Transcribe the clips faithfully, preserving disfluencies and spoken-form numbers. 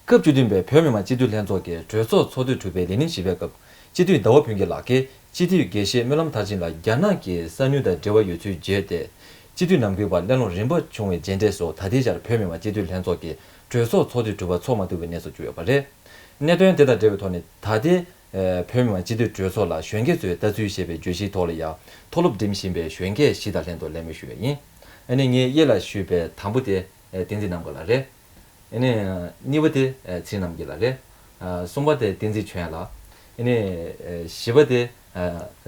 སྐབས་བཅུ་བདུན་པའི་བོད་མི་མང་སྤྱི་འཐུས་ལྷན་ཚོགས་ཀྱི་གྲོས་ཚོགས་ཚོགས་དུས་དྲུག་པའི་ལས་རིམ་བཞི་པའི་སྐབས། སྤྱི་འཐུས་ཟླ་བ་ཕུན་སྐྱིད་ལགས་ཀྱིས་སྤྱི་འཐུས་དགེ་བཤེས་སྨོན་ལམ་མཐར་ཕྱིན་ལགས་རྒྱ་ནག་གི་ས་མྱུལ་དང་འབྲེལ་བ་ཡོད་ཚུལ་བརྗོད་དེ། སྤྱི་འཐུས་ནམ་རྒྱུན་བར་གླེང་སློང་རིམ་པ་བྱུང་བའི་རྗེས་འབྲས་སུ། ད་ལྟའི་ཆར་བོད་མི་མང་སྤྱི་འཐུས་ལྷན་ཚོགས་ཀྱི་གྲོས་ཚོགས་ཚོགས་དུས་དྲུག་པ་ཚོགས་མ་ཐུབ་པའི་གནས་སུ་གྱུར་ཡོད་པ་རེད། གནད་དོན་དེ་དང་འབྲེལ་བའི་ཐོག་ནས། ད་ལྟའི་བོད་མི་མང་སྤྱི་འཐུས་གྲོས་ཚོགས་ལ་གཞོན་སྐྱེས་ཚོས་ལྟ་ཚུལ་ཞེས་པའི་བརྗོད་གཞིའི་ཐོག་ལ་ཡང་མཐོ་སློབ་འགྲིམ་བཞིན་པའི་གཞོན་སྐྱེས་བཞི་དང་ལྷན་དུ་གླེང་མོལ་ཞུས་པ་ཡིན། ཨ་ནི་ངས་གཡས་ལ་ཞུས་པའི་དང་པོ་དེ་བསྟན་འཛིན་རྣམ་རྒྱལ་ལགས་རེད། ཨ་ནི་གཉིས་པ་དེ་ཚེ་རིང་རྣམ་རྒྱལ་ལགས་རེད། གསུམ་པ་དེ་བསྟན་འཛིན་ཆོས་དབྱངས་ལགས། ཨ་ནི་བཞི་པ་དེ་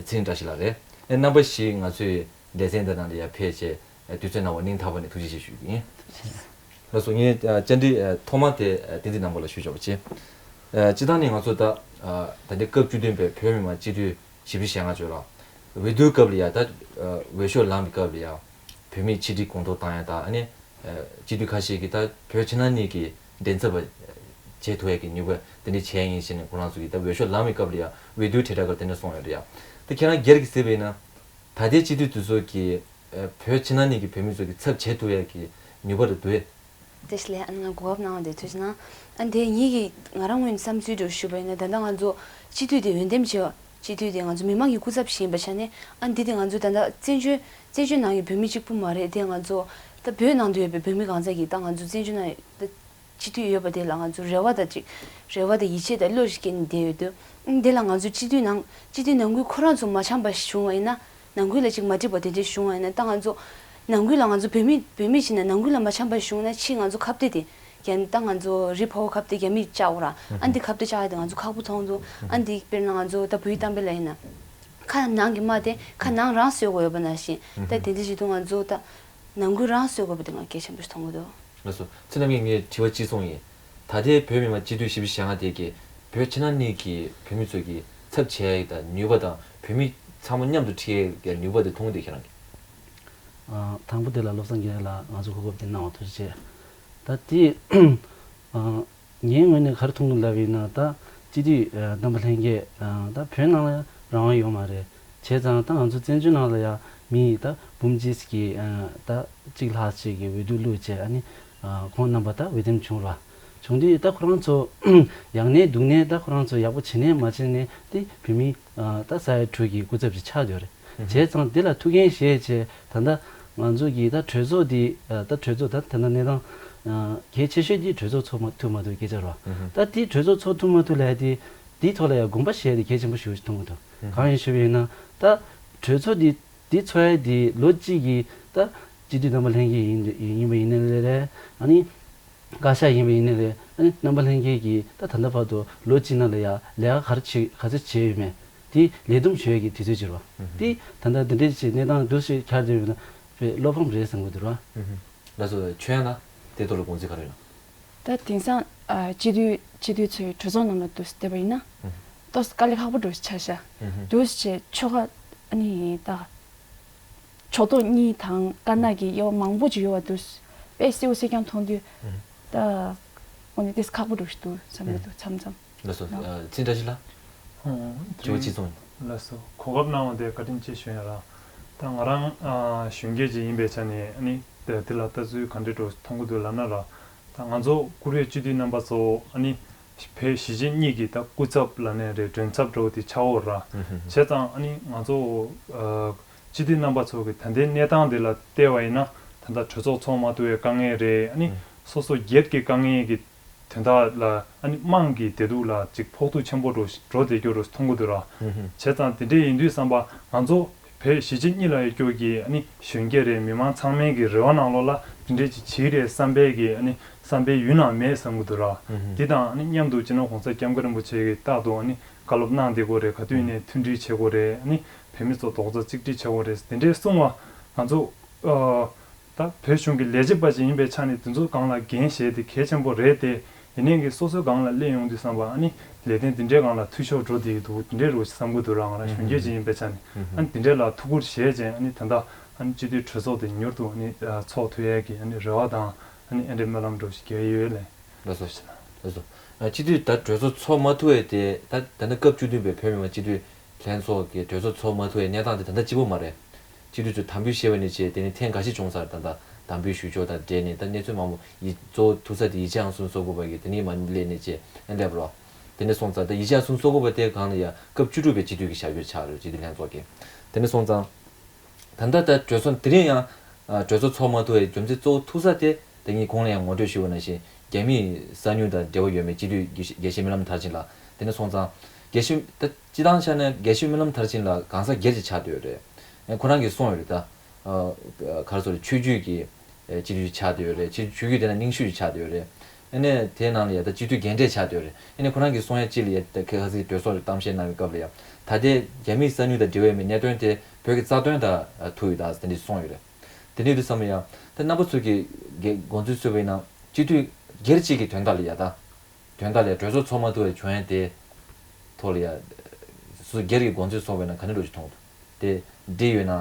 ཚེ་རིང་བཀྲ་ཤིས་ལགས་རེད། ཨ་ནི་རྣམ་པ་བཞི་ང་ཚོའི་སྡེ་ཚན་འདི་ནང་ལ་ཡར་ཕེབས་བྱས། དུས་ཚོད་གནང་བར་སྙིང་ཐག་པ་ནས་ཐུགས་རྗེ་ཆེ་ཞུ་གི་ཡིན། ལགས་སོ། ངས་བཅར་འདྲི་ཐོག་མ་དེ་བསྟན་འཛིན་རྣམ་རྒྱལ་ལ་ཞུ་ཆོག་པ་བྱེད། སྤྱིར་བཏང་ནས་ང་ཚོ་ད་ད་ལྟའི་སྐབས་བཅུ་བདུན་པའི་བོད་མི་མང་སྤྱི་འཐུས་བཞི་བཅུ་ཞེ་ལྔ་ཅིག་ལ། འོས་བསྡུའི་སྐབས་ལ་ཡ་ད་འོས་ཤོག་ལངས་པའི་སྐབས་ལ་ཡ་བོད་མིའི་ཆེད་སྒྲིག་གོང་མཐོར་བཏང་ཡ་ད། ཨ་ནི་སྤྱི་འཐུས་ཁ་ཤས་ཀྱིས་ད་བོད་ཕྱི་ནང་གཉིས་ཀྱི་མགྲིན་ཚབ་པ་བྱེད་ཐུབ་ཡ་གི་ནུས་པ་དེ་འདྲ་བྱས་ཡིན་ཟེར་ནས་ཁོ་རང་ཚོ་གིས་ད་འོས་ཤོག་ལངས་པའི་སྐབས་ལ་ཡ་འོས་བསྡུའི་དྲིལ་བསྒྲགས་སྐབས་དེ་འདྲ་གསུངས་ཡོད་རེད་ཡ། ད་ཁྱེད་རང་སྒེར་གྱིས་གཟིགས་པ་ཡིན་ན། ད་ལྟའི་སྤྱི་འཐུས་དེ་ཚོ་གིས་བོད་ཕྱི་ནང་གཉིས་ཀྱི་བོད་མི་ཚོ་གི་ཚབ་བྱེད་ཐུབ་ཡ་གི་ནུས་པ་རེ་འདུག་གས། བཀྲ་ཤིས་བདེ་ལེགས། ཨ་ནི་ང་གོ་སྐབས་གནང་བ་དེ་ཐུགས་རྗེ་གནང་། ཨ་ནི་དེ་ངེད་ཀྱི་ང་རང་ངོས་ནས་བསམ་ཚུལ་འདྲ་ཞུས་པ་ཡིན་ན། ད་ལྟ་ང་ཚོ་སྤྱི་འཐུས་དེ་འོས་འདེམས་བྱས་པ། སྤྱི་འཐུས་དེ་ང་ཚོ་མི་མང་གི་སྐུ་ཚབ་ཞིག་ཡིན་པ་ཆ་ནས། ཨ་ནི་འདི་དེ་ང་ཚོ་ད་ལྟ་བཙན་བྱོལ་བཙན་བྱོལ་ནང་གི་བོད་མི་གཅིག་པུ་མ་རེད། དེ་ང་ཚོ་ད་བོད་ནང་དུ་ཡོད་པའི་བོད་མི་གང་ཚང་གིས་ད་ང་ཚོ་བཙན་བྱོལ་ནང་ད་སྤྱི་འཐུས་ཡོད་པ་དེ་ལ་ང་ཚོ་རེ་བ་དང་ཅིག་རེ་བ་དང་ཡིད་ཆེས་དང་བློ་ཞིག་བསྐྱེད་ནས་བསྡད་ཡོད་དུས། ཨ་ནི་དེ་ལ་ང་ཚོ་སྤྱི་འཐུས་ནང་སྤྱི་འཐུས་ནང་ཁུལ་ཁོ་རང་ཚོ་མ་འཆམ་པ་ཞིག་བྱུང་བ་ཡིན་ན། ནང་ཁུལ་ལ་ཅིག་མ་འགྲིག་པ་དེ་འདྲ་བྱུང་བ་ཡིན་ན། ད་ང་ཚོ་ནང་ཁུལ་ལ་ང་ཚོ་བོད་མི་བོད་མི་བྱས་ན་ནང་ཁུལ་ལ་མ་འཆམ་པ་བྱུང་ན། ཕྱིའི་ང་ཚོ་ཁ་གཏད་དེ་རྒྱ་མི། ད་ང་ཚོ་རི་ཕོ་བོ་ཁ་གཏད་རྒྱ་མིས་བཅག་འོ་ར། ཨ་འདི་ཁ་གཏད་བཅག་ཡ་དེ་ང་ཚོ་ཁག་པོ་མཐོང་འདུག་ཨ་འདི་དཔེར་ན་ང་ཚོ་ད་བོད་ཡིག་གཏམ་དཔེ་ལ་ཡིན་ན། ཁ་ནང་གི་དམག་དེ་ཁ་ནང་རང་གསོད་དགོས་ཡོད་པ་ནང་བཞིན། ད་དེ་འདྲ་བྱེད་དུས་ང་ཚོ་ད་ནང་ཁུལ་རང་གསོད་དགོས་པ་དེ་ང་གལ་ཆེན་པོ་ཞིག་མཐོང་གི་འདུག་ལགས་སོ། ཚེ་རིང་རྣམ་རྒྱལ། ངས་དྲི་བ་གཅིག་སོང་ཡིན། ད་ལྟའི་བོད་མི་མང་སྤྱི་འཐུས་བཞི་བཅུ་ཞེ་ལྔ་དེ་གིས་བོད་ཕྱི་ནང་གཉིས་ཀྱི་བོད་མི་ཚོ་གི་ཚབ་བྱེད་ཡ་དང་ནུས་པ་དང་། བོད་མི་ཚང་མ་མཉམ་དུ་ཁྲིད་ཡ་གི་ནུས་པ་དེ་མཐོང་གི་འདུག་ཁྱེད་རང་གིས། ཨ། དང་པོ་དེ་ལ་བློ་བཟང་དགེ་ལེགས་ལགས་ང་ཚོ་གོ་སྐབས་དེ་གནང་བ་ཐུགས་རྗེ་ཆེ། ད་དེ་ཨ། ངའི་ངོས་ནས་ག་རེ་མཐོང་གི་ལབ་ཡིན་ན། ད་སྤྱི་འཐུས་ཨ། རྣམ་པ་ལྷན་རྒྱས་ཨ། ད་བོད་ནང་ལ་རང་དབང་ཡོད་མ་རེད། བྱས་ཙང་ད་ང་ཚོ་བཙན་བྱོལ་ནང་ལ་ཡ་མི་ད་འབུམ་གཅིག་གི་ཨ། ད་གཅིག་ལྷག་ཅིག་གི་འོས་བསྡུ་བླུགས་བྱས། ཨ་ནི་ཨ། ཁོང་རྣམ་པ་ད་འོས་འདེམས་བྱུང་ར། བྱུང་དུས་ད་ཁོ་རང་ཚོ་ཡག་ནས་སྡུག་ནས། ད་ཁོ་རང་ཚོ་ཡག་པོ་བྱེད་ནས་མ་བྱེད་ནས་དེ་བོད་མི་ཨ། ད་ས་ཡ་དྲུག་གི་སྐུ་ཚབ་ཅིག་ཆགས་ཡོད་རེད། བྱས་ཙང་འདི་ལ་ཐུགས་འགན་བཞེས་བྱས། ད་ལྟ་ང་ཚོ་གི་ད་གྲོས་ཚོགས་འདི་ཨ། ད་གྲོས་ཚོགས་ད་ད་ལྟ་གནས་སྟངས་ཨ། གལ་ཆེ་ཤོས་འདི་གྲོས་ཚོགས་ཚོགས་མ་ཐུབ་མ་ཐུབ་སྐད་ཆ་རེད་བ། ད་འདི་གྲོས་ཚོགས་ཚོགས་ཐུབ་མ་ཐུབ་ལབ་ཡ་དེ་འདིའི་ཐོག་ལ་ཡང་དགོངས་པ་བཞེས་ཏེ་གལ་ཆེན་པོ་ཞེ་པོ་ཅིག་མཐོང་གི་འདུག་གང་ཡིན་ཞུས་པ་ཡིན་ན། ད་གྲོས་ཚོགས་འདི་འདི་ཚོགས་ཡ་འདི་ལོ་གཅིག་གི་ད་སྤྱི་འཐུས་རྣམ་པ་ལྷན་རྒྱས་ཡིན་ཡིན་པ་ཡིན་ནའི་རེད། ཨ་ནི་བཀའ་ཤག་ཡིན་པ་ཡིན་ནའི་རེད། ཨ་ནི་རྣམ་པ་ལྷན་རྒྱས་ཀྱིས་ད་ད་ལྟ་བར་དུ་ལོ་གཅིག་ནང་ལ་ཡ་ལས་ཀ་ག་རེ་བྱེད་ག་ཚོད་བྱས་ཡོད་མེད། དེ་ལས་བསྡོམས་བྱེད་ཡས་ཀྱི་དུས་ཚོད་ཅིག་རེད་བ། དེ་ད་ལྟ་འདི་འདྲའི་ཅིག་གནས་སྟངས་འདུག་སེ་འཆར་བསྡད་ཡོད་ན་དཔེ་བློ་ཕམ་རེད་བསམ་གྱི་འདུག་ར། ལགས་སོ། ཆོས་དབྱངས་ལགས། དེ་ཐོག་ལ་དགོངས་ཚུལ་ག་རེ་ཡོད་ན། ད་དེང་སང་ཨ། སྤྱི་འཐུས་སྤྱི་འཐུས་ཚོའི་གྲོས་ཚོགས་ནང་ལ་འདུག་སེ་བསྡད་པ་ཡིན་ན། ཏོག་ཙམ་དཀའ་ལས་ཁག་པོ་འདྲ་ཆགས་ཤག་འདུག་སེ་ཆོལ་ཁ་ཨ་ནི་ད་ཕྱོགས་གཏོགས་གཉིས་དང་དཀར་ནག་གི་དབྱེ་བ་མང་པོ་ཅིག་ཡོད་པ་འདུག་སེ་དཔེ་གསལ་པོ་གསལ་རྐྱང་མཐོང་དུས། ད་དངོས་གནས་ཏོག་ཙམ་ཁག་པོ་འདྲ་ཞིག་འདུག་བསམ་གྱི་འདུག་མཚམས་མཚམས། ལགས་སོ། ཨ། ཚེ་རིང་བཀྲ་ཤིས་ལགས། ཨོ། དྲི་བ་གཅིག་སོང་ཡིན། ལགས་སོ། གོ་སྐབས་གནང་བ་དེ་བཀའ་དྲིན་ཆེ་ཞུ་ཡ་ར། ད་ང་རང་ཨ། གཞོན་སྐྱེས་ཅིག་ཡིན་པའི་ཆ་ནས་ཨ་ནི་དེ་དེ་ལ་ལྟ་ཚུལ་ག་འདྲ་འདྲ་མཐོང་གི་འདུག་ལབ་ན་ར། ད་ང་ཚོ་བཀུར་འོས་སྤྱི་འཐུས་རྣམ་པ་ཚོ་ཨ་ནི་བོད་གཞིས་བྱེས་གཉིས་ཀྱི་ད་སྐུ་ཚབ་ལབ་ནའི་རེད། མགྲིན་ཚབ་འདྲ་བོ་དེ་ཆགས་ཡོད་ར། བྱས་ཙང་ཨ་ནི་ང་ཚོ་ཨ། སྤྱི་འཐུས་རྣམ་པ་ཚོ་གི་ད་ལྟའི་གནས་སྟངས་དེ་ལ་བལྟས་པ་ཡིན་ན། ད་ལྟ་གྲོས་ཚོགས་ཚོགས་མ་ཐུབ་པའི་དཀའ་ངལ་རེད། ཨ་ནི་སོ་སོ་སྒེར་གྱི་དཀའ་ངལ་གྱི་དོན་དག་ལ་ཨ་ནི་དམངས་ཀྱི་བདེ་སྡུག་ལ་ཅིག་ཕོག་ཐུག་ཆེན་པོ་འགྲོ་འགྲོ་བསྡད་རྒྱུ་རུ་མཐོང་གི་འདུག་ར། བྱས་ཙང་དེ་འདྲ་ཡིན་དུས་ཙམ་པ་ང་ཚོ་བོད་གཞིས་བྱེས་གཉིས་ལ་ཡོད་རྒྱུ་གི་ཨ་ནི་གཞོན་སྐྱེས་རེད། མི་མང་ཚང་མའི་གི་རེ་བ་ནང་ལོགས་ལ་དེ་འདྲ་ཅིག་བྱེད་ཀྱི་རེད་བསམ་པའི་གི་ཨ་ནི་བསམ་པའི་ཡུལ་ནང་མེད་བསམ་གི་འདུག་ར། འདི་དང་ཨ་ནི་མཉམ་དུ་སྤྱི་ནོར་༸གོང་ས་༸སྐྱབས་མགོན་རིན་པོ་ཆེ་གི་རྟག་ཏུ་ཨ་ནི་བཀའ་སློབ་གནང་བསྡད་དགོས་རེད། ག་དུས་ཡིན་ནའི་མཐུན་སྒྲིལ་བྱེད་དགོས་རེད། ཨ་ནི་བོད་མི་ཚོ་རྡོག་རྩ་གཅིག་སྒྲིལ་བྱེད་དགོས་རེད། དེ་འདྲའི་གསུང་བ་ང་ཚོ་ཨ། ད་བོད་གཞུང་གི་ལས་བྱེད་པ་ཞིག་ཡིན་པའི་ཆ་ནས་དེ་ཚོ་སྒང་ལ་འགན་བཞེས་དེ་གལ་ཆེན་པོ་རེད་དེ། ཡིན་ནའི་གི་སོ་སོའི་སྒང་ལ་སླེབས་ཡོང་དུས་ཙམ་པ་ཨ་ནི་ལས་དོན་དེ་འདྲའི་སྒང་ལ་འཐུས་ཤོར་འགྲོ་བསྡད་ཀྱི་འདུག་དེ་འདྲའི་རོ་ཞིག་བསམ་གྱི་འདུག་ར། ང་རང་གཞོན་སྐྱེས་ཅིག་ཡིན་པའི་ཆ་ནས་ཨ་ནི་དེ་འདྲའི་ལ་ཐུགས་ཁུར་བཞེས་བྱས། ཨ་ནི་ད་ལྟ་ཨ་ནི་སྤྱི་འཐུས་གྲོས་ཚོགས་དེ་མྱུར་དུ་ཨ་ནི་ཚོགས་ཐུབ་ཡས་ཀྱི་ཨ་ནི་རེ་བ་དང་ཨ་ནི་ཨེ་འདྲའི་སྨོན་ལམ་འདྲ་ཞིག་རྒྱག་ཡོད་ལེ། ལགས་སོ། ལགས་སོ། ཨ། སྤྱི་འཐུས་ད་གྲོས་ཚོགས་ཚོགས་མ་ཐུབ་པའི་དེ། ད་ད་ལྟ་སྐབས་བཅུ་བདུན་པའི་བོད་མི་མང་སྤྱི་འཐུས་ལྷན་ཚོགས་ཀྱི་གྲོས་ཚོགས་ཚོགས་མ་ཐུབ་པའི་གནས་སྟངས་དེ་ད་ལྟ་གཅིག་པོ་མ་རེད། སྤྱི་འཐུས་ཚོས་དམ་འབུལ་བཞེས་པ་ནས་བྱས། དེ་ནས་ཐེངས་འགའ་ཤས་བྱུང་ཚར། ད་ལྟ་ དམ་འབུལ་ཞུ་ཕྱོགས་དང་འབྲེལ་ནས་ད་གནས་ཚུལ་མང་པོ་ཡི་གཙོ་བོ་ཐུག་ས་དེ་ཡེ་ཤེས་ཨང་སུན་སོག་པོ་གི་དེ་ནས་མར་སླེབས་ནས་བྱས་ཨ་འདྲ་བ་རོ། དེ་ནས་སོང་ཙང་ད་ཡེ་ཤེས་ཨང་སུན་སོག་པོ་དེ་སྒང་ལ་ཡ་སྐབས་བཅུ་དྲུག་པའི་སྤྱི་འཐུས་ཀྱི་ཞབས་ཞུ་ཆགས་རེད། སྤྱི་འཐུས་ལྷན་ཚོགས་ཀྱི། དེ་ནས་སོང་ཙང་། ད་ལྟ་ད་གྲོས་ཚོགས་དེ་རིང་ཡང་ཨ་གྲོས་ཚོགས་ཚོགས་མ་ཐུབ་པའི་རྒྱུ་མཚན་གཙོ་བོ་ཐུག་ས་དེ་ད་ངས་གོང་ལ་ཡང་ངོ་སྤྲོད་ཞུས་པ་ནང་བཞིན་རྒྱ་མིའི་གསང་ཉུལ་དང་འབྲེལ་བ་ཡོད་མེད་སྤྱི་འཐུས་དགེ་བཤེས་དགེ་བཤེས་སྨོན་ལམ་མཐར་ཕྱིན་ལགས། དེ་ནས་སོང་ཙང་དགེ་བཤེས་ད་སྤྱི་བཏང་ཆ་ནས་དགེ་བཤེས་སྨོན་ལམ་མཐར་ཕྱིན་ལགས་གང་ཟག་སྒེར་གྱི་ཆགས་བསྡད་ཡོད་རེད། ཨ་ཁོ་རང་གིས་གསུངས་ཡོད་རེད་ད། ཨ་ག་རེ་ཟེར་ཆོས་བརྒྱུད་ཀྱི་ཨ་སྤྱི་འཐུས་ཆགས་བསྡད་ཡོད་རེད། ཆོས་ཆོས་བརྒྱུད་དེ་ན་རྙིང་ཤོས་ཆགས་བསྡད་ཡོད་རེད། ཨ་ནས་དེའི་ནང་ལ་ཡ་ད་སྤྱི་འཐུས་རྒན་གྲས་ཆགས་བསྡད་ཡོད་རེད། ཨ་ནས་ཁོ་རང་གིས་གསུང་ཡ་གཅིག་ལ་ཡ་ད་ཁ་ཁ་སང་གྲོས་ཚོགས་ལ་གཏམ་བཤད་གནང་བའི་སྐབས་ལ་ཡ་ད་ལྟའི་རྒྱ་མིའི་གསང་ཉུལ་དང་འབྲེལ་བའི་གནད་དོན་དེ་བོད་ཀྱི་རྩ་དོན་དང་ཐུག་ཡོད་ད་དེ་འདྲ་གསུངས་ཡོད་རེད། དེ་འདྲ་ཡོད་དུས་ཙམ་ལ་ཡ་ད་རྣམ་པ་ཚོ་གིས་དགོངས་ཚུལ་གསུངས་པ་ཡིན་ན་སྤྱི་འཐུས་སྒེར་གཅིག་གི་དོན་དག་ལ་ཡ་ད། དོན་དག་ལ་གྲོས་ཚོགས་ཚོགས་མ་ཐུབ་པའི་བྱུང་ཡ་དེ་ཐོག་ལ་ཡ། སུ་སྒེར་གྱི་དགོངས་ཚུལ་གསུངས་པ་ཡིན་ན་ག་འདྲ་འདྲ་ཞིག་མཐོང་འདུག་དེ་འགྲིག་ཡོད་ན།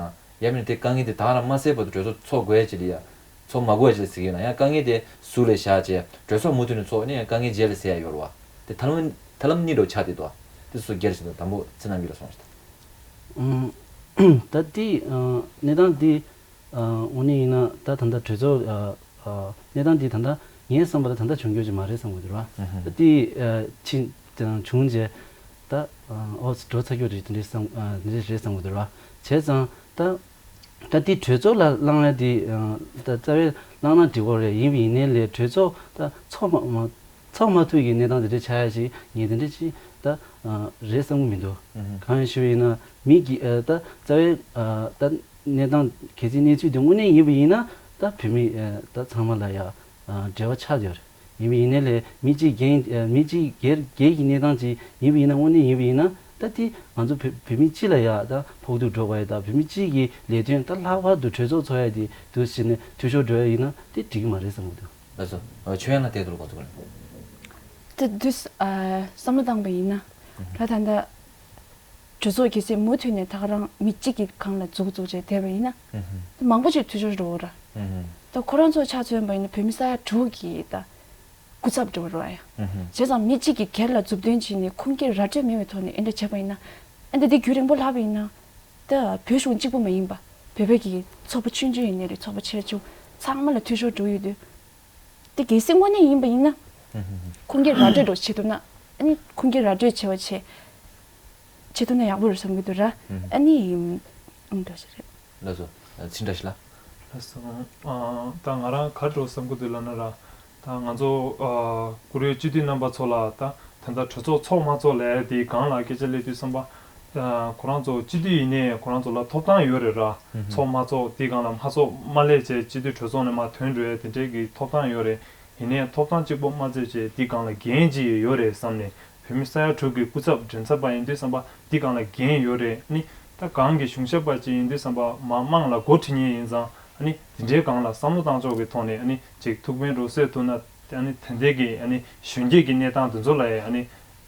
ཡང་མིན་དེ་དཀའ་ངལ་དེ་ད་ག་རང་མ་སེལ་བར་དུ་གྲོས་ཚོགས་ཚོགས་དགོས་ཅི་ལ་ཡ། ཚོགས་མ་དགོས་ཅི་ལ་ཟེར་གྱི་ཡོད་ན་ཡང་དཀའ་ངལ་དེ་ཟུར་ལ་བཞག་བྱས་གྲོས་ཚོགས་མུ་མཐུད་ནས་ཚོགས་ནས་ཡང་དཀའ་ངལ་རྗེས་ལ་སེལ་ཡ་ཡོད་རེད་བ། དེ་ཐབས་ལམ་ཐབས་ལམ་གཉིས་འདྲ་ཆགས་བསྡད་འདུག་དེ་སུ་སྒེར་བཞིན་དུ་དང་པོ་ཚེ་རྣམ་རྒྱལ་ལ་གསུངས་ཤིག་དང་། ད་དེ་གནས་སྟངས་དེ། ཨ་དངོས་གནས་ཡིན་ན་ད་ད་ལྟ་གྲོས་ཚོགས་ཨ་ཨ་གནས་སྟངས་འདི་ད་ལྟ་ངའི་བསམ་པ་ལ་ད་ལྟ་བྱུང་རྒྱུ་ཅིག་མ་རེད་བསམ་གྱི་འདུག་ར། ཨ་ད་དེ་ཨ་ཕྱིན་བྱུང་རྗེས་ད་ཨ་ཨོ་འགྲོ་ཚར་རྒྱུ་རེད་དེ་འདྲ་བསམ་ཨ་དེ་འདྲ་རེད་བསམ་གྱི་འདུག་ར། བྱས་ཙང་ད་ད་དེ་གྲོས་ཚོགས་ལ་བླངས་ཡ་དེ་ཨ་ད་རྩ་བའི་བླངས་ན་འགྲིག་གི་རེད། ཡིན་པ་ཡིན་ནའི་ལས་གྲོས་ཚོགས་ད་ཚོགས་མ་མ་ཚོགས་མ་ཐུབ་ཀྱི་གནས་སྟངས་དེ་འདྲ་ཆགས་ཡ་ཞིག་ངས་དེ་འདྲ་ཅིག་ད་ཨ་རེད་བསམ་གྱི་མི་འདུག་གང་ཡིན་ཞུ་བ་ཡིན་ན་མི་གི་ཨ་ད་རྩ་བའི་ཨ་ད། གནས་སྟངས་གལ་སྲིད་གནས་ཚུལ་དེ་དངོས་གནས་ཡིན་པ་ཡིན་ན་ད་བོད་མི་ཨ་ད་ཚང་མ་ལ་ཡ་ཨ་འབྲེལ་བ་ཆགས་ཡོད་རེད། ཡིན་པ་ཡིན་ནའི་ལས་མི་གཅིག་རྒན་ཨ་མི་གཅིག་སྒེར་སྒེར་གྱི་གནས་སྟངས་ཅིག་ཡིན་པ་ཡིན་ན་དངོས་གནས་ཡིན་པ་ཡིན་ན་ད་དེ་ང་ཚོ་བོད་བོད་མི་སྤྱི་ལ་ཡ་ད་ཕོག་ཐུག་འགྲོ་བ་ཡ་ད་བོད་མི་སྤྱི་གི་ལས་དོན་ད་ལྷག་པར་དུ་གྲོས་ཚོགས་ཚོགས་ཡ་དེ་དུས་ཕྱིན་ནས་འཐུས་ཤོར་འགྲོ་ཡ་ཡིན་ན་དེ་འགྲིག་གི་མ་རེད་བསམ་གྱི་འདུག་ལགས་སོ། ཨ་ཆོས་དབྱངས་ལགས་ལྟས་དུ་གོ་ཚུགས་རེད། དེ་དུས་ཨ་བསམ་བློ་བཏང་པ་ཡིན་ན་ད་ད་ལྟ། གྲོས་ཚོགས་གལ་སྲིད་མུ་མཐུད་ནས་ད་ག་རང་མི་གཅིག་གི་སྒང་ལ་འཛུགས་འཛུགས་བྱས་བསྡད་པ་ཡིན་ན། ཨུ་ཧུམ། མང་པོ་ཅིག་འཐུས་ཤོར་འགྲོ་གི་རེད། ཨུ་ཧུམ། ད་ཁོ་རང་ཚོ་ཆ་མཚོན་པ་ཡིན་ན་བོད་མི་ས་ཡ་དྲུག་གི་ད་སྐུ་ཚབ་འགྲོ་གི་རེད་ཡ། ཨུ་ཧུམ། བྱས་ཙང་མི་གཅིག་གི་སྒེར་ལ་མཛུབ་སྟོན་བྱས་ནས་ཁུངས་སྐྱེལ་ར་སྤྲོད་མེད་པའི་ཐོག་ནས་ཨེ་འདྲ་བྱས་པ་ཡིན་ན། ཨེ་འདྲ་འདི་རྒྱུན་རིང་པོ་ལྷག་པ་ཡིན་ན། ད་བོད་གཞུང་གཅིག་པུ་མ་ཡིན་པ། བོད་པའི་གི་ཚོགས་པ་ཆུང་ཆུང་ཡིན་ནའི་རེད། ཚོགས་པ་ཆེ་ཆུང་ཚང་མ་ལ་འཐུས་ཤོར་འགྲོ་ཡོད་དུས། དེ་གལ་སྲིད་དངོས་གནས་ཡིན་པ་ཡིན་ན། ཁུངས་སྐྱེལ་ར་སྤྲོད་འགྲོ་བྱེད་ཐུབ་ན། ཨ་ནི་ཁུངས་སྐྱེལ་ར་སྤྲོད་བྱེད་པ་བྱེད། བྱེད་ཐུབ་ན་ཡག་པོ་རེད་བསམ་གྱི་འདུག་ར། ཨ་ནི་ཡིན། ཨང་འགྲོ་བྱེད་རེད། ལགས་སོ། ཚིག་འདྲ་ཞིག་ལ། ལགས་སོ། ཨ་ད་ང་རང་ག་རེ་འགྲོ་བསམ་གྱི་འདུག་ལབ་ན་ར། ད་ང་ཚོ་ཨ་བཀུར་འོས་སྤྱི་འཐུས་རྣམ་པ་ཚོ་ལ་ད་ད་ལྟ་གྲོས་ཚོགས་ཚོགས་མ་ཚོགས་ལབ་ཡ་དེའི་སྒང་ལ་སྐད་ཆ་སླེབས་དུས་ཙམ་པ། ཁོ་རང་ཚོ་སྤྱི་འཐུས་ཡིན་ནའི་ཁོ་རང་ཚོ་ལ་ཐོབ་ཐང་ཡོད་རེད་ར། ཚོགས་མ་ཚོགས་དེའི་སྒང་ལ་མ་ཚོགས་མ་སླེབས་བྱས་སྤྱི་འཐུས་གྲོས་ཚོགས་ནས་མར་ཐོན་འགྲོ་ཡ་དེ་འདྲའི་གི་ཐོབ་ཐང་ཡོད་རེད། ཡིན་ནའི་ཐོབ་ཐང་གཅིག་པོ་མ་ཚད་བྱས་དེའི་སྒང་ལ་འགན་ཅིག་ཡོད་རེད་བསམ་ནས་བོད་མི་ས་ཡ་དྲུག་གི་སྐུ་ཚབ་མགྲིན་ཚབ་པ་ཡིན་དུས་ཙམ་པ་དེའི་སྒང་ལ་འགན་ཡོད་རེད། ཨ་ནི་ད་གང་གི་གཞུང་ཞབས་པ་ཅིག་ཡིན་དུས་ཙམ་པ་མར་དམངས་ལ་འགོ་ཁྲིད་མཁན་ཡིན་ཙང་ཨ་ནི་དེ་འདྲའི་སྒང་ལ་བསམ་བློ་བཏང་ཕྱོགས་ཀྱི་ཐོག་ནས་ཨ་ནི་ཅིག་ཐུགས་ཕན་རོགས་སོས་ཐུབ་ན། ཨ་ནི་དེ་འདྲའི་གི་ཨ་ནི་གཞོན་སྐྱེས་ཀྱི་གནས་སྟངས་དེ་ཚོ་ལ་ཡང་ཨ་ནི་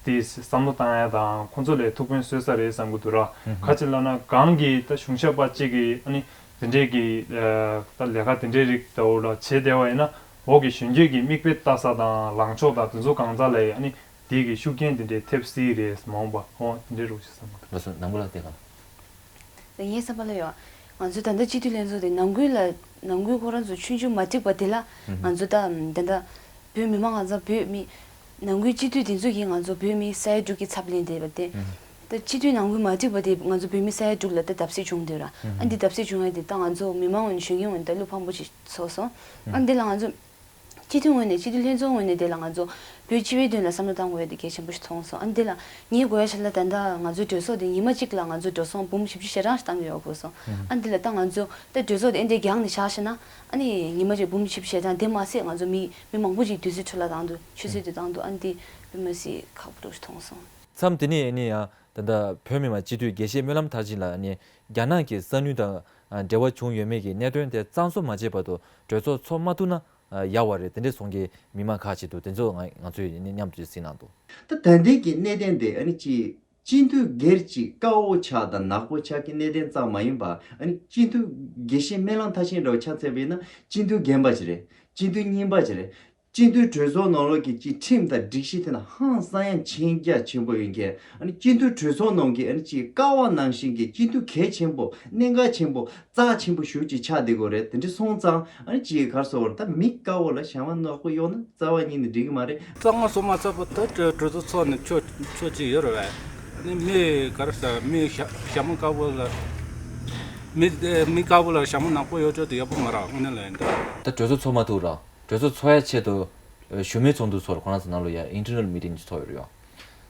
དེ་བསམ་བློ་བཏང་ཡ་དང་ཁོང་ཚོ་ལ་ཐུགས་ཕན་གསོས་ས་རེད་བསམ་གྱི་འདུག་ར། ཧུམ། ག་ཅི་ལབ་ན་གང་གི་ད་གཞུང་ཞབས་པ་གཅིག་གི་ཨ་ནི་དེ་འདྲའི་གི་ད་ལས་ཀ་དེ་འདྲའི་རིགས་ད་འོ་ལ་བྱེད་བསྡད་པ་ཡིན་ན་འོག་གི་གཞོན་སྐྱེས་ཀྱི་མིག་དཔེ་ལྟ་ས་དང་ལངས་ཕྱོགས་དང་དེ་ཚོ་གང་ཙམ་ལ་ཡང་ཨ་ནི་དེ་གི་ཤུགས་རྐྱེན་དེ་འདྲའི་ཐེབས་སྲིད་རེད་མ་འོངས་པ་འོ་དེ་འདྲའི་རོགས་ཞིག་བསམ་གྱི་འདུག་ལགས་སོ། ནང་པ་ལ་དེ་གང་། ངའི་བསམ་པ་ལ་ཡོད། ང་ཚོ་ད་ལྟ་སྤྱི་འཐུས་ལྷན་ཚོགས་དེ་ནང་ཁུལ་ལ་ནང་ཁུལ་ཁོ་རང་ཚོ་ཆུང་ཆུང་མ་འགྲིག་པ་དེ་ལ་ང་ཚོ་ད་ད་ལྟ་བོད་མི་མང་གང་ཚང་བོད་མི་ནང་ཁུལ་སྤྱི་འཐུས་དེ་ཚོ་གིས་ང་ཚོ་བོད་མི་ས་ཡ་དྲུག་གི་ཚབ་ལེན་བསྡད་པ་དེ། ད་སྤྱི་འཐུས་ནང་ཁུལ་མ་འགྲིག་པ་དེ་ང་ཚོ་བོད་མི་ས་ཡ་དྲུག་ལ་ད་བརྡབ་གསིག་བྱུང་བསྡད་ར། ཨ་འདི་བརྡབ་གསིག་བྱུང་ཡ་དེ་ད་ང་ཚོ་མི་མང་ངོས་ནས་གཞོན་སྐྱེས་ངོས་ནས་ད་བློ་ཕམ་པོ་ཞིག་ཚོར་སོང་། ཨ་འདི་ལ་ང་ཚོ། སྤྱི་འཐུས་ངོས་ནས་སྤྱི་འཐུས་ལྷན་ཚོགས་ངོས་ནས་དེ་ལ་ང་ཚོ་བོད་སྤྱི་པའི་དོན་ལ་བསམ་བློ་བཏང་དགོས་ཡ་དེ་གལ་ཆེན་པོ་ཞིག་མཐོང་སོང་། ཨ་ནི་དེ་ལ་ངས་གོ་ཡ་ཆ་ལ་ད་ལྟ་ང་ཚོའི་གྲོས་ཚོགས་དེ་ཉི་མ་གཅིག་ལ་ང་ཚོ་འགྲོ་སོང་འབུམ་བཞི་བཅུ་ཞེ་གྲངས་ཤིག་བཏང་གི་ཡོད་དགོས་སོང་། ཨ་ནི་དེ་ལ་ད་ང་ཚོ་ད་གྲོས་ཚོགས་དེ་ཨེ་འདྲའི་རྒྱག་ནས་བཞག་ཤེ་ན་ཨ་ནི་ཉི་མ་གཅིག་འབུམ་བཞི་བཅུ་ཞེ་གྲངས་དེ་མ་ཟད་ང་ཚོ་མི་མི་མང་པོ་ཅིག་དུས་ཚོད་འཕྲོ་བརླག་བཏང་འདུག་ཆུད་ཟོས་དེ་བཏང་འདུག་ཨ་ནི་དེ་དཔེ་མ་སྲིད་ཁག་པོ་འདྲ་ཞིག་མཐོང་སོང་། མཚམས་དེ་ནས་ཨ་ནི་ཡང་ད་ལྟ་བོད་མི་མང་སྤྱི་འཐུས་དགེ་བཤེས་སྨོན་ལམ་མཐར་ཕྱིན་ལགས་ཨ་ནི་རྒྱ་ནག་གི་གསང་ཉུལ་དང་འབྲེལ་བ་བྱུང་ཡོད་མེད་ཀྱི་གནད་དོན་དེ་གཙང་བཟོ་མ་བྱས་བར་དུ་གྲོས་ཚོགས་ཚོགས་མ་ཐུབ་ན། ཡག་པ་རེད། དེ་འདྲས་གསུང་མཁན་མི་མང་ཁག་ཅིག་འདུག་དེ་ཚོ་ང་ང་ཚོས་མཉམ་དུ་གཟིགས་གནང་འདུག་ད་ད་ལྟའི་གི་གནད་དོན་དེ་ཨ་ནི་ཅི། སྤྱི་འཐུས་སྒེར་གྱི་དཀར་པོ་ཆགས་དང་ནག་པོ་ཆགས་ཀྱི་གནད་དོན་ཙམ་མ་ཡིན་པ་ཨ་ནི་སྤྱི་འཐུས་དགེ་བཤེས་སྨོན་ལམ་མཐར་ཕྱིན་འདྲ་བོ་ཆ་མཚོན་པ་ཡིན་ན་སྤྱི་འཐུས་རྒན་པ་ཅིག་རེད། སྤྱི་འཐུས་རྙིང་པ་ཅིག་རེད། སྤྱི་འཐུས་གྲོས་ཚོགས་ནང་ལོགས་ཀྱི་ཅིག་ཁྲིམས་དང་སྒྲིག་གཞི་དེ་ན་ཧང་སང་ཡང་མཁྱེན་རྒྱ་ཆེན་པོ་ཡོད་མཁན། ཨ་ནི་སྤྱི་འཐུས་གྲོས་ཚོགས་ནང་གི་ཨ་ནི་ཅིག་ཀ་བ་ནང་བཞིན་གྱི་སྤྱི་འཐུས་གལ་ཆེན་པོ་གནད་འགག་ཆེན་པོ་རྩ་ཆེན་པོ་ཞེ་པོ་ཅིག་ཆགས་བསྡད་ཀྱི་ཡོད་རེད། དེ་འདྲ་སོང་ཙང་ཨ་ནི་ཅིག་ག་རེ་ཟེར་དགོས་རེད། ད་མི་དཀར་པོ་ལ་ཞྭ་མོ་ནག་པོ་གཡོགས་ན་རྩ་བ་ཉིད་ནས་འགྲིག་གི་མ་རེད། རྩ་སྔོན་སོང་མ་ཚར་བར་ད་གྲོས་གྲོས་ཚོགས་ཚོགས་ནས་ཆོག་ཆོག་ཅིག་ཡོད་རེད་བས། ཨ་ནི་མི་ག་རེ་ཟེར། མི་ཞྭ་ཞྭ་མོ་དཀར་པོ་ལ། མི་མི་དཀར་པོ་ལ་ཞྭ་མོ་ནག་པོ་གཡོགས་ཆོག་དེ་ཡག་པོ་མ་རེད། དངོས་གནས་ལ་ཡིན་ད། ད་གྲོས་ཚོགས་ཚོགས་མ་ཐུབ་ར། གྲོས་ཚོགས་ཚོགས་ཡ་ཆེད་དུ་ཨ་བཞུགས་མོལ་ཚོགས་འདུ་ཚོགས་ར། ཁོ་རང་ཚོ་ནང་ལོགས་ཡ་ཨིན་ཊར་ནལ་མི་ཊིང་ཚོགས་ཡོད་རེད་ཡ།